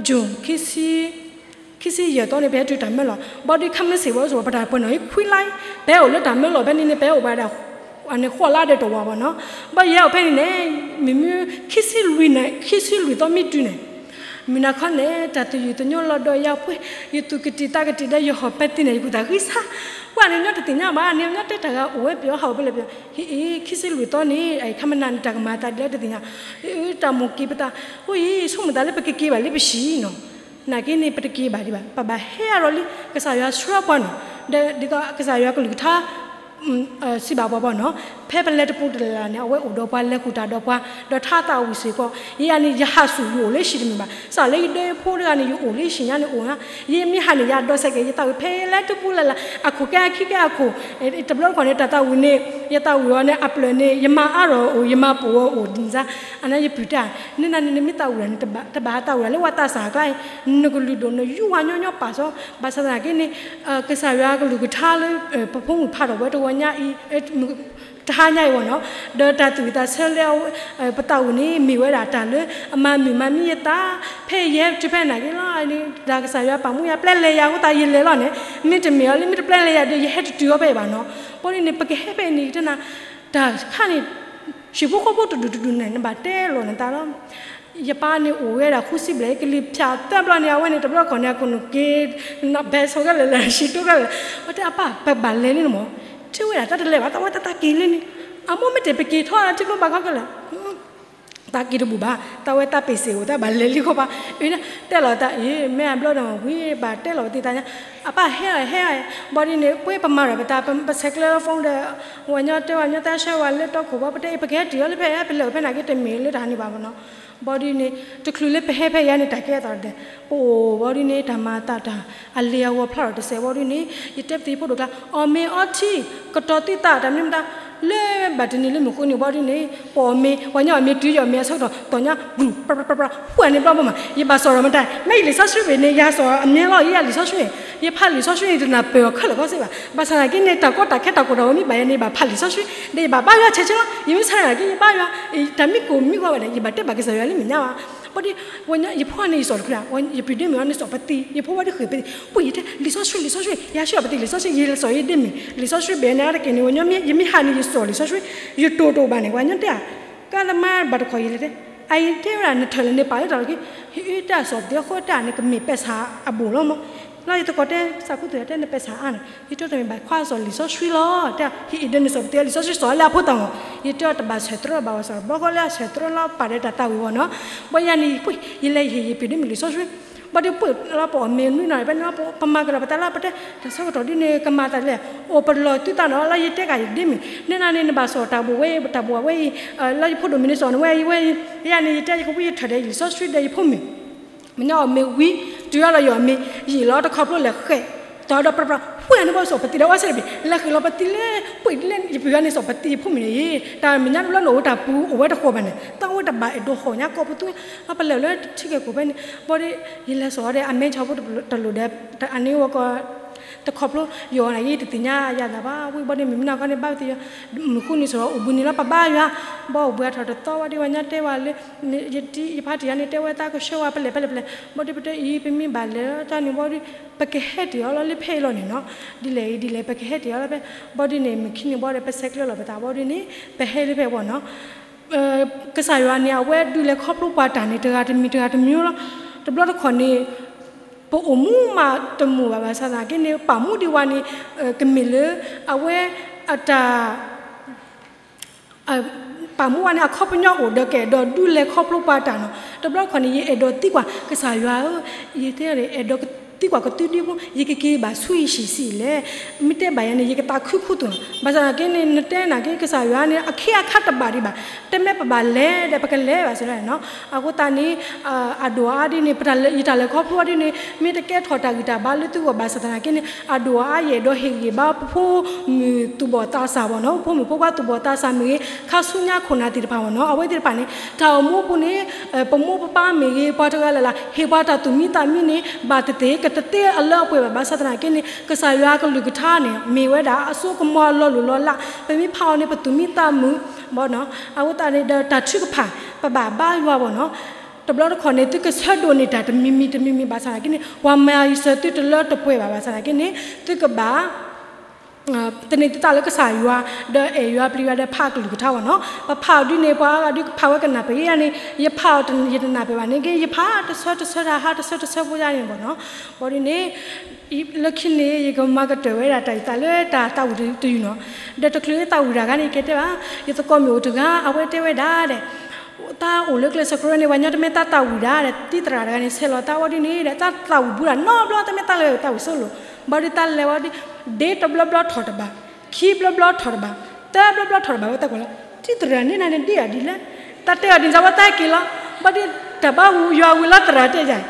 June ခံဆံယဲၢ်သီန့ၣ် ပဟဲတုၤတၢ်မၢလီၤ ဘီဒ်ခါမ့ၢ်စံးဝဲစ့ၢ်ကီး ပတၢ်ပှဲၤနီၣ်အံၤခွံလါအံၤ ပဟဲအိၣ်လၢတၢ်မၢလီၤဖဲန့ၣ်န့ၣ် ပဟဲအိၣ်ဘၣ်ဒၣ် အန့ၣ်ဃိးလါဒီးတဝာ်ဘၣ်နီၤ ဘီယဟဲအိၣ်ဖဲန့ၣ်န့ၣ် မ့မ့ၢ်ခံဆံလွံၢ်န့ၣ် ခံဆံလွံၢ်သီမ့ၢ်တုၤန့ၣ် မုၢ်နၤခီန့ၣ် တၢ်သယုၢ်သညိလီၤဒီးယၤပှဲၤ ယသူၣ်ကတံာ်သးကတံာ်ဒီးယဟီၣ်ပဲသံန့ၣ် ယကူၣ်သးဂံၢ်စၢ် ပှၤန့ၣ်ညီတသ့ၣ်ညါဘၣ် န့ၣ်ညီတဲတၢ်ဂၤအိၣ်ဝဲပယီၤဟးအိၣ်ဖဲလဲၣ်ပယီၤ ဟံးအံၤ ခံဆံလွံၢ်သီန့ၣ် အခါမနၤန့ၣ် တၢ်ကမၤသးဒ်လဲၣ်တသ့ၣ်ညါ တၢ်မိၣ်က့ၤပသး အိၣ်အံၤ ဆိကမိၣ်သးလၢပကက့ၤဘၣ်လၢပဟံၣ်နီၤ နာ်က့န့ၣ် ပတက့ၤဘၣ်ဒံးဘၣ် ပဘၣ်ဟဲအါထီၣ်လံ ကစၢ်ယွၤဆှၢပှၤနီၤ ဒီးဒ်သိးကစၢ်ယွၤကလုၢ်ကထါ စံးဘၣ်ပှၤပှၤနီၤ ဖဲပလဲၤတပူၤတလၢ်လၢ်န့ၣ် အဝဲအိၣ်ဒီးပှၤလဲၤဃုာ်တၢ်ဒီးပှၤ ဒီးထါသးဝံၣ်စ့ၢ်ကီး ယၤန့ၣ် ယဟးဆူၣ်ယအိၣ်လၢဟံၣ်တမ့ၢ်ဘၣ် စးလၢယဒၢယဖိတဂၤန့ၣ် ယအိၣ်လၢဟံၣ်ညါန့ၣ်အိၣ်ညါ ယမ့ၢ်ဟးန့ၣ် ယဒိးစဲးကဲး ယသးဝံၣ်ဖဲလဲၤတပူၤလၢ်လၢ် အခိၣ်ကဲအခံကဲအခိၣ် တဘျီတခီၣ်န့ၣ် တၢ်သးဝံၣ်န့ၣ် ယသးဝံၣ်အီၤန့ၣ် အပျၢၢ်န့ၣ် ယမၤအါထီၣ်အိၣ် ယမၤပိာ်ဝဲအိၣ်ဒ်န့ၣ်စါ အန့ၣ်ယပုၢ်တဲ နနၤန့ၣ် နမ့ၢ်သးဝံၣ်တၢ်န့ၣ် တဘၣ်သးဝံၣ်တၢ်လၢဝဲသးစၢ်အကျါအံၤ နကလုၢ်ဒိၣ်နယူးဝါညီညီပာ်စီ ဘၣ်ဆၣ်သနာ်က့န့ၣ် ကစၢ်ယွၤကလုၢ်ကထါလၢ ပဖိမုၣ်ဖးထီၣ်ဝဲတဝီညါအံၤ တဟါညါအံၤဝဲနီၤ ဒီးတၢ်သူၣ်ဝံၣ်သးဆၢလၢ ပသးဝံၣ်န့ၣ် မ့ၢ်ဝဲဒၣ်တၢ်လၢအမၤမုာ်မၤမံယသး ဖဲယဲတုၤဖဲနာ်က့လီၤ တၢ်ကစၢ်ယွၤပာ်မူယၤ ပျဲလဲၤယၤအဃိသတးယလဲၤလီၤန့ၣ် မ့တမ့ၢ်အီၤလၢ မ့ၢ်တပျဲလဲၤယၤဒီး ယဟဲတတုၤအီၤဖဲအံၤဘၣ်နီၤ ဘီဒ်န့ၣ် ပကဟဲဖဲအံၤန့ၣ် တနၤ တၢ်ခါန့ၣ် ဟံၣ်ဖိဃီဖိတဒူၣ်တဒူၣ်န့ၣ် နဘၣ်တဲလီၤနသးလီၤ ယပၢ်န့ၣ်အိၣ်ဝဲဒၣ်ဃုဆံဘျဲၣ် ကလံၤဖၠးသၢဘျီန့ၣ် အဝဲန့ၣ်တဘျီတခီၣ်န့ၣ် အခိၣ်နူာ်က့ၤ ဘဲဆိးခဲလၢာ်လၢာ် ဟံၣ်တိခဲလၢာ် အဝဲတဲအပၢ် ပဘၣ်လဲၤလံန့ၣ်မး ထံၣ်ဝဲဒၣ်တၢ်တလဲၤဘၣ် သးဝဲတၢ်သးက့ၤလံန့ၣ် အမိၢ်မ့ၢ်တပက့ၤထီၣ်ထံကျိဘၣ်ခီခဲလၢာ် သးက့ၤတဘူၣ်ဘၣ် သးဝဲသးပ့ၤစ့ၣ်ဧိၤ သးဘၣ်လဲၤလံခီပၤ အတဲလီၤသးအံၤ မ့ၢ်အဘျီဒီးဝံၤဘၣ်တဲလီၤပသံသးညါ အပၢ်ဟဲလီၤဟဲ ဘီဒ်န့ၣ် ပှၤပမၤထီၣ်ပသး ပဆဲးကျၢ phone ဒီး ဝဲညီတဲဝဲညီသးဆှၢဝဲလၢတီခိၣ်ဘီ ပတဲအံၤ ပကဟဲတုၤအီၤလၢဖဲ ပလဲၤအိၣ်ဖဲနာ်က့တမ့ၢ်လၢတၢ်န့ၣ်ဘၣ်နီၤ ဘီဒ်န့ၣ် တချုးလၢပဟဲဖဲယၤန့ၣ် တၢ်ကဲအသးဒီး ပအိၣ်ဘီဒ်န့ၣ် တၢ်မၤသးတၢ် အလံာ်အဂီၢ်ဖျါထီၣ်တစဲးဘီဒ်န့ၣ် ယတဲပသံးဖိဒိၣ်ကျါ အီၣ်မ့ၤအီထံ ကတီၤသံသးတၢ်မနုၤမတၤ လၢဘၣ်တနံၤလၢမုၢ်ဃိန့ၣ်ဘီဒ်န့ၣ် ပအီၣ်မ့ၤ ပှၤညီအီၣ်မ့ၤတုၤယီၢ်မ့ၤအဆၢကတီၢ် တီၢ်ညါ ဘျုး ပြပြပြပြ ဖှဲၣ်န့ၣ်ဘျီဘိမး ယဘၣ်စီၣ်ထီၣ်မတၤ မ့ၢ်ယလံာ်စီဆှံဘ့ၣ်န့ၣ် ယဟးစီၣ်အမ့ၤလီၤ ယလံာ်စီဆှံန့ၣ် ယဖးလံာ်စီဆှံန့ၣ် တနၢ်ပၢၢ်အီၤခဲလၢာ်ခဲဆ့ဘၣ် ဘၣ်ဆၣ်သနာ်က့န့ၣ် တၢ်ကီတၢ်ခဲတၢ်ကိၢ်တၢ်ဂီၤမ့ၢ်ဘၣ်ယၤန့ၣ် ယဘၣ်ဖးလံာ်စီဆှံ ဒီးယဘၣ်ဘါယွၤဆဲးဆဲးလီၤ ယမ့ၢ်ဆါတဂၤက့ ယဘါယွၤ တၢ်မ့ၢ်ကိၢ်မ့ၢ်ဂီၤဘၣ်ဒီး ယဘၣ်တဲဘၣ်ကစၢ်ယွၤလၢမဲာ်ညါဘၣ် ဘီဒ် ဝဲညါ ယဖိန့ၣ် ယစီၣ်တချုး ယပျံၤဒ့မုၣ်အီၤန့ၣ် စီၣ်ပသံ ယဖိဝဲဒၣ်ဃ့ၢ်ပသံ ပှ့ၤယတဲ လံာ်စီဆှံ လံာ်စီဆှံ ယဟးဆှၢအီၤပသံ လံာ်စီဆှံ ယလဲၤစီၣ်ယဒ့မုၣ် လံာ်စီဆှံဘၣ်န့ၣ် အါတက့ၢ်န့ၣ် ဝဲညါ ယမ့ၢ်ဟးန့ၣ် ယစီၣ်လံာ်စီဆှံ ယတိၢ်တိၢ်ဘၣ်န့ၣ် ဝဲညါတဲ ကါလၢမါဘၣ်တခီၣ်ယလဲၤတဲ အအံၤတဲဝဲဒၣ် နထၢၣ်လၢန့ၣ်ပာ်လၢတၢ်လီၢ်ခံ ဟ့ၣ်အၢတၢ်စီၣ်ပသံအဃိတၢ်န့ၣ် ကမ့ၢ်ပဲာ်ဆၣ်အဘူးလီၤမး လီၤယသကိးတဲ သးခူသူၣ်တဲ နပဲာ်ဆၣ်အါန့ၣ် ယတဲတမ့ၢ်ဘၣ်ခွါစီၣ်လံာ်စီဆှံလီၤ တဲ ဟ့ၣ်အံၤဒီးနစီၣ်ပသံလံာ်စီဆှံစီၣ်လၢအဖိတၢ်ဂီၢ် ယတဲတဘၣ်ဆၢၣ်သရၣ်ဘၣ်ဝဲစီၣ် ဘီဃီလၢအဆၢၣ်သရၣ်လီၤ ပာ်ဒီးတၢ်သးဝံၣ်ဝဲနီၤ ဘီယၤန့ၣ် ယပှ့ၤ ယလဲၤယဟ့ၣ်ယပျံၤဒ့မုၣ်လံာ်စီဆှံ ဘီဒ်ပှ့ၤလီၤပအီၣ်မ့ၤနွံနီၤ ပနပမၤကဒီးပသးလၢပတဲ တၢ်ဆၢကတီၢ်ဒ်န့ၣ် ကမၤသးလဲၣ် အိၣ်ပလီၢ်သုသးနီၤ လၢယတဲကးယဒ့မုၣ် နဲနၤန့ၣ် နဘၣ်စီၣ်တၢ်ဘိၣ်ဝဲအံၤ တၢ်ဘိၣ်ဝဲအံၤ လၢယဖိဒိၣ်မုၣ်န့ၣ်စီၣ်နဝဲအံၤဝဲအံၤ ယၤန့ၣ် ယတဲယကဝံယထၢၣ်ဒီးယလံာ်စီဆှံဒီးယဖိမုၣ် မ့ၢ်ညါအီၣ်မ့ၤဝံၤ တုၤအီၤဒီးယအီၣ်မ့ၤ ယအ့ၣ်လီၤတခီဖျိလဲၤဃဲး တီၤဒီးပြပြ ဖှဲၣ်န့ၣ်ဘီစီၣ်ပသံဒီးဝဲစဲးတဘ့ၣ် လဲၤဃ့ၢ်လီၤပသံလၢ ပှ့ၤလၢယပျံၤဂၤန့ၣ်စီၣ်ပသံယဖိမုၣ်န့ၣ် တၢ်မဲာ်ညါတဘျီန့ၣ်အိၣ်တၢ်ပူၤအိၣ်ဝဲတဃီၤဘၣ်န့ၣ် တၢ်ဝဲတဘၣ်အဲၣ်ဒိးဟီၣ်ညါကိးပသူ ပလဲၤလၢထံကဲၢ်ခိၣ်ဖဲန့ၣ် ဘီဒ် ယလဲၤစီၣ်ဒီးအမဲဆီဖိတလိၣ်ဒီး အန့ၣ်ဝဲကီး တခီဖျိယအီၤန့ၣ် ယတသ့ၣ်ညါယၤသးဘၣ် ဝံၤဘီဒ်မ့ၢ်မနုၤခီန့ၣ် ဘၣ်ဝဲသ့ၣ်ယီၤ မုၢ်ဃုနံၤစီၤအိၣ်ဘှံးနံၤလီၤ ပဘါယွၤ ဘီအိၣ်ဘှံးအထီၣ်တသီဝဲဒ်ဝဲညါတဲဝဲလၢ ယတံၤယဖါတံၢ်ယၤန့ၣ် တဲဝဲသးကဆှၢဝဲပလဲၣ်ဖဲလဲၣ်ဖဲလဲၣ် ဘီဒ်ပတဲအံၤ ပမ့ၢ်ဘၣ်လဲၤတၢ်န့ၣ်ဘီဒ် ပကဟဲတ့ၢ်အီၤလီၤလၢဖဲအံၤလီၤန့ၣ်နီၤ ဒ်လဲၣ်အံၤဒ်လဲၣ် ပကဟဲတ့ၢ်အီၤလီၤဖဲ ဘီဒ်န့ၣ် မုၢ်ခံနံၤဘီဒီး ပဆဲးကျၢလီၤပသးဘီဒ်န့ၣ် ပဟဲလၢဖဲအံၤဘီနီၤ ကစၢ်ယွၤန့ၣ် အဝဲဒုးလဲၤခီဖျိပှၤတၢ်န့ၣ် တဂၤတမံၤတဂၤတမံၤလီၤ တဘျီတခီၣ်န့ၣ် ပအိၣ်မူမးတမုာ်ဘၣ်ဘၣ်ဆၣ်သနာ်က့န့ၣ် ပာ်မူဒံးဝဲန့ၣ် ကမ့ၢ်လၢ အဝဲအတၢ် ပာ်မူဝဲန့ၣ် အခီပညီအိၣ်ဒီးကအဲၣ်ဒိးဒုးလဲၤခီဖျိပှၤတၢ်နီၤ တဘျီတခီၣ်န့ၣ် ယအဲၣ်ဒိးသံကွၢ် ကစၢ်ယွၤဧၢ, ယတဲ အဲၣ်ဒိးသံကွၢ်ကသုဒံးဖိ ယကက့ၤဘၣ်ဆူယဟံၣ်ဆံးလဲၣ်, မ့ၢ်တဲဘၣ်ယၤန့ၣ် ယကသးခုခိၣ်သူၣ်လီၤ. ဘၣ်ဆၣ်သနာ်က့န့ၣ် နတဲနာ်က့ ကစၢ်ယွၤန့ၣ် အခ့အခါတဘၣ်ဒံးဘၣ်, တမ့ၢ်ပဘၣ်လဲၤဒီး ပကလဲၤဘၣ်စ့ၢ်ကီးနီၤ. အဃိသတးန့ၣ် အဒိၣ်အါဒ်န့ၣ် ပတၢ်လဲၤ ယတၢ်လဲၤခီဖျိအီၤဒ်န့ၣ် မ့ၢ်တကဲထီၣ်တၢ်ဂံၢ်တၢ်ဘါလၢသုဂီၢ်ဘၣ်ဆၣ်သနာ်က့န့ၣ် အဒိၣ်အါယအဲၣ်ဒိးဟ့ၣ်ဂံၢ်ဘါပဖိမုၣ်သူၣ်ဘီၣ်သးစၢ်ဘီၣ်နီၤ, ဖိမုၣ်ဖိခွါသူၣ်ဘီၣ်သးစၢ်မ့ၢ်ဂ့ၤ, ခါဆူညါခိၣ်နၢ်သ့ၣ်တဖၣ်ဘီၣ်နီၤ, အဝဲသ့ၣ်တဖၣ်န့ၣ် တၢ်အိၣ်မူအပူၤန့ၣ် ပမိၢ်ပပၢ်မ့ၢ်ဂ့ၤ ပှၤတဂၤလၢ်လၢ် ဟ့ၣ်ပှၤတၢ်သူၣ်မံသးမံန့ၣ် ဘၣ်သ့ၣ်သ့ၣ် ကတသ့အလၢအပှဲၤဘၣ်. ဘၣ်ဆၣ်သနာ်က့န့ၣ် ကစၢ်ယွၤအကလုၢ်ကထါန့ၣ် မ့ၢ်ဝဲဒၣ်အစိကမီၤအလီၤလိၢ်လီၤလး, ပမ့ၢ်ဖးအီၤန့ၣ် ပသူၣ်မံသးမုာ်ဘီၣ်နီၤ. အဃိသတးန့ၣ်ဒီး တၢ်ထုကဖၣ် ပဘၣ်ဘါယွၤဘီၣ်နီၤ. တဘျီတခီၣ်န့ၣ် သုကဆၢဒိးန့ၢ်တၢ်တမံၤမံၤတမံၤမံၤဘၣ်ဆၣ်သနာ်က့န့ၣ် ပှၤမၤစၢၤသုတလၢတပှဲၤဘၣ်. ဘၣ်ဆၣ်သနာ်က့န့ၣ် သုကဘၣ် သန့ၤသုသးလၢကစၢ်ယွၤ ဒီးအဲၣ်ယွၤပျံၤယွၤဒီးဖးအကလုၢ်ကထါဘီၣ်နီၤ. ပဖးအီၤဒ်န့ၣ် ပှၤအါဂၤဒ်ကဖးဝဲကနၣ်ပၢၢ်ယၤန့ၣ် ယဖးအီၤ ယတနၢ်ပၢၢ်ဘၣ်န့ၣ်က့ ယဖးတဆၢတဆၢတဟါတဆၢတဆၢဖိယါန့ၣ်ဘီၣ်နီၤ. ဘီဒ်န့ၣ် လၢခံန့ၣ် ယကမၤကတၢၢ်ဝဲဒၣ်တၢ်အုၣ်သးလၢတၢ်သးဝံၣ်တယုၢ်နီၤ. ဒီးတချုးသးဝံၣ်တၢ်ဂၤန့ၣ် ယကတဲဘၣ် ယသကိးမ့ၢ်အိၣ်တဂၤ အဝဲတဲဝဲဒၣ်ဒီး တၢ်အိၣ်လၢကျဲစၢးကရၢန့ၣ် ပှၤညီတမ့ၢ်တၢ်သးဝံၣ်ဒၣ်ဒီး တံၤသရၣ်တဂၤန့ၣ် ဆဲးလီၤတၢ်ဝဲဒ်န့ၣ်ဒီး တၢ်သးဝံၣ်ဘူးဒၣ်နီတဘျီ တမ့ၢ်တၢ်လၢသးဝံၣ်ဆိလိာ် ဘီဒ်တၢ်လဲၤဝဲဒ် ဒ့တဘျီဘျီထီၣ်တဘၣ်, ခံဘျီဘျီထီၣ်တဘၣ်, သၢဘျီဘျီထီၣ်တဘၣ်ဝဲတၢ်ကွၢ်လီၤ. တံၤသရၣ်န့ၣ်နၤန့ၣ်ဒ်အီၤဒ်လဲၣ်, တၢ်တဲအီၤဒ်န့ၣ် ဝဲတၢ်က့ၤလီၤ. ဘီဒ်တၢ်ဘၣ်ဝံၤယွၤဝံၤလီၤသရၣ်တဲယၤ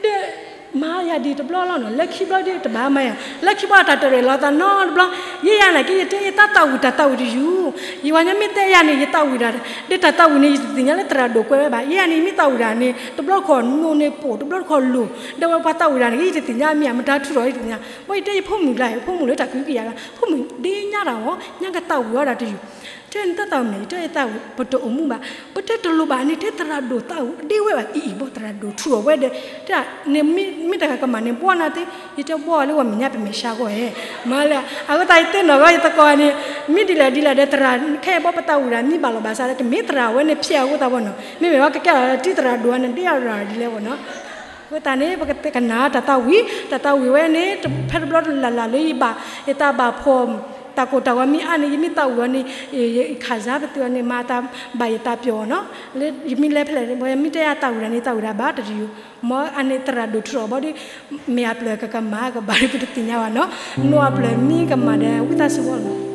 ဒီးမၤယၤဒ်တဘျီလီၤနီၤ, လၢခံဘျီဒ်တဘၣ်မၤယၤ, လၢခံဘျီတၢ်တရဲၣ်လီၤသးနီတဘျီ, ယဲယၤနာ်က့ ယတဲယတၢ်သးဝံၣ်တၢ်သးဝံၣ်တယုၢ်, ယဝၤညီမ့ၢ်တဲယၤန့ၣ် ယသးဝံၣ်ဒၣ်, ဒီးတၢ်သးဝံၣ်န့ၣ် ယတသ့ၣ်ညါလၢသရၣ်ဒိၣ်ကွဲးဝဲဘၣ်, ယဲယၤန့ၣ် မ့ၢ်သးဝံၣ်ဒၣ်န့ၣ် တဘျီတခီၣ်နိၣ်န့ၣ်ပိာ် တဘျီတခီၣ်လိၤ, ဒီးဝဲပှၤသးဝံၣ်ဒၣ်န့ၣ် ယတသ့ၣ်ညါမ့ၢ်မတၤထုးထီၣ်ယတသ့ၣ်ညါ, ဘီယတဲယဖိမုၣ်ကျါ ယဖိမုၣ်လၢတၢ်ကဟုကယာ်ကျါ, ဖိမုၣ်ဒ့ညါတၢ်အီၤ ညါကသးဝံၣ်အီၤဒၣ်တယုၢ် တဲနတၢ်သးဝံၣ်န့ၣ် ယတဲယသးဝံၣ် ပတအိၣ်မူဘၣ်, ပတဲတလိၣ်ဘၣ်န့ၣ် တဲသရၣ်ဒိၣ်သးဝံၣ်ဒ့ဝဲဘၣ် အံၤအံၤဘီသရၣ်ဒိၣ်ထုးထီၣ်ဝဲဒီး, တဲနမ့ၢ်တဂၤကမၣ်န့ၣ် ဘှီနၤသ့, ယတဲဘှီအီၤလၢပှၤမဲာ်ညါပမဲာ်ဆှးဂီၢ်ဧဲ, မၤလၢ အဃိသတးယတဲနီၢ်ဂီၢ်ယသကိးန့ၣ်, မ့ၢ်ဒ်လဲၣ်ဒ်လဲၣ်ဒီးသရၣ် ခဲအံၤဘီပသးဝံၣ်ဒၣ်မ့ၢ်ဘၣ်လီၤဘၣ်ဆၣ်ဒီး ကမ့ၢ်သရၣ်ဝဲန့ၣ်ဖျဲးအဃိသတးဘီနီၤ, မ့မ့ၢ်ဝဲကကဲလီၤတံၤသရၣ်ဒိၣ်န့ၣ် ဒ့အရၣ်ဒ်လဲၣ်ဘီနီၤ အဃိသတးန့ၣ် ပကကနၣ်တၢ်သးဝံၣ်, တၢ်သးဝံၣ်ဝဲန့ၣ် ဖဲတဘျီလၢ်လၢ်လၢယဘၣ် ယတၢ်ဘၣ်ဖှီၣ် တၢ်ကိၢ်တၢ်ဂီၤမ့ၢ်အါန့ၣ် ယမ့ၢ်သးဝံၣ်အီၤန့ၣ် ယခးစၢ်ပသ့အီၤန့ၣ် မၤတၢ်ဘၣ်ယတၢ်ပျီၢ်အီၤနီၤ, လၢယမ့ၢ်လဲၤဖဲလဲၣ် မ့ၢ်တဲယၤသးဝံၣ်ဒၣ်န့ၣ် သးဝံၣ်ဒၣ်ဘၣ်တယုၢ်, မ်အန့ၣ်သရၣ်ဒိၣ်ထုးထီၣ်ဘီဒီး မ့ၢ်အပျၢ်ကကမၣ်ကဘၣ်ဒီးပတသ့ၣ်ညါဘၣ်နီၤ, နိၣ်အပျၢ်မ့ၢ်ကမၣ်ဒီးဝံသးစူၤဘီလီၤ.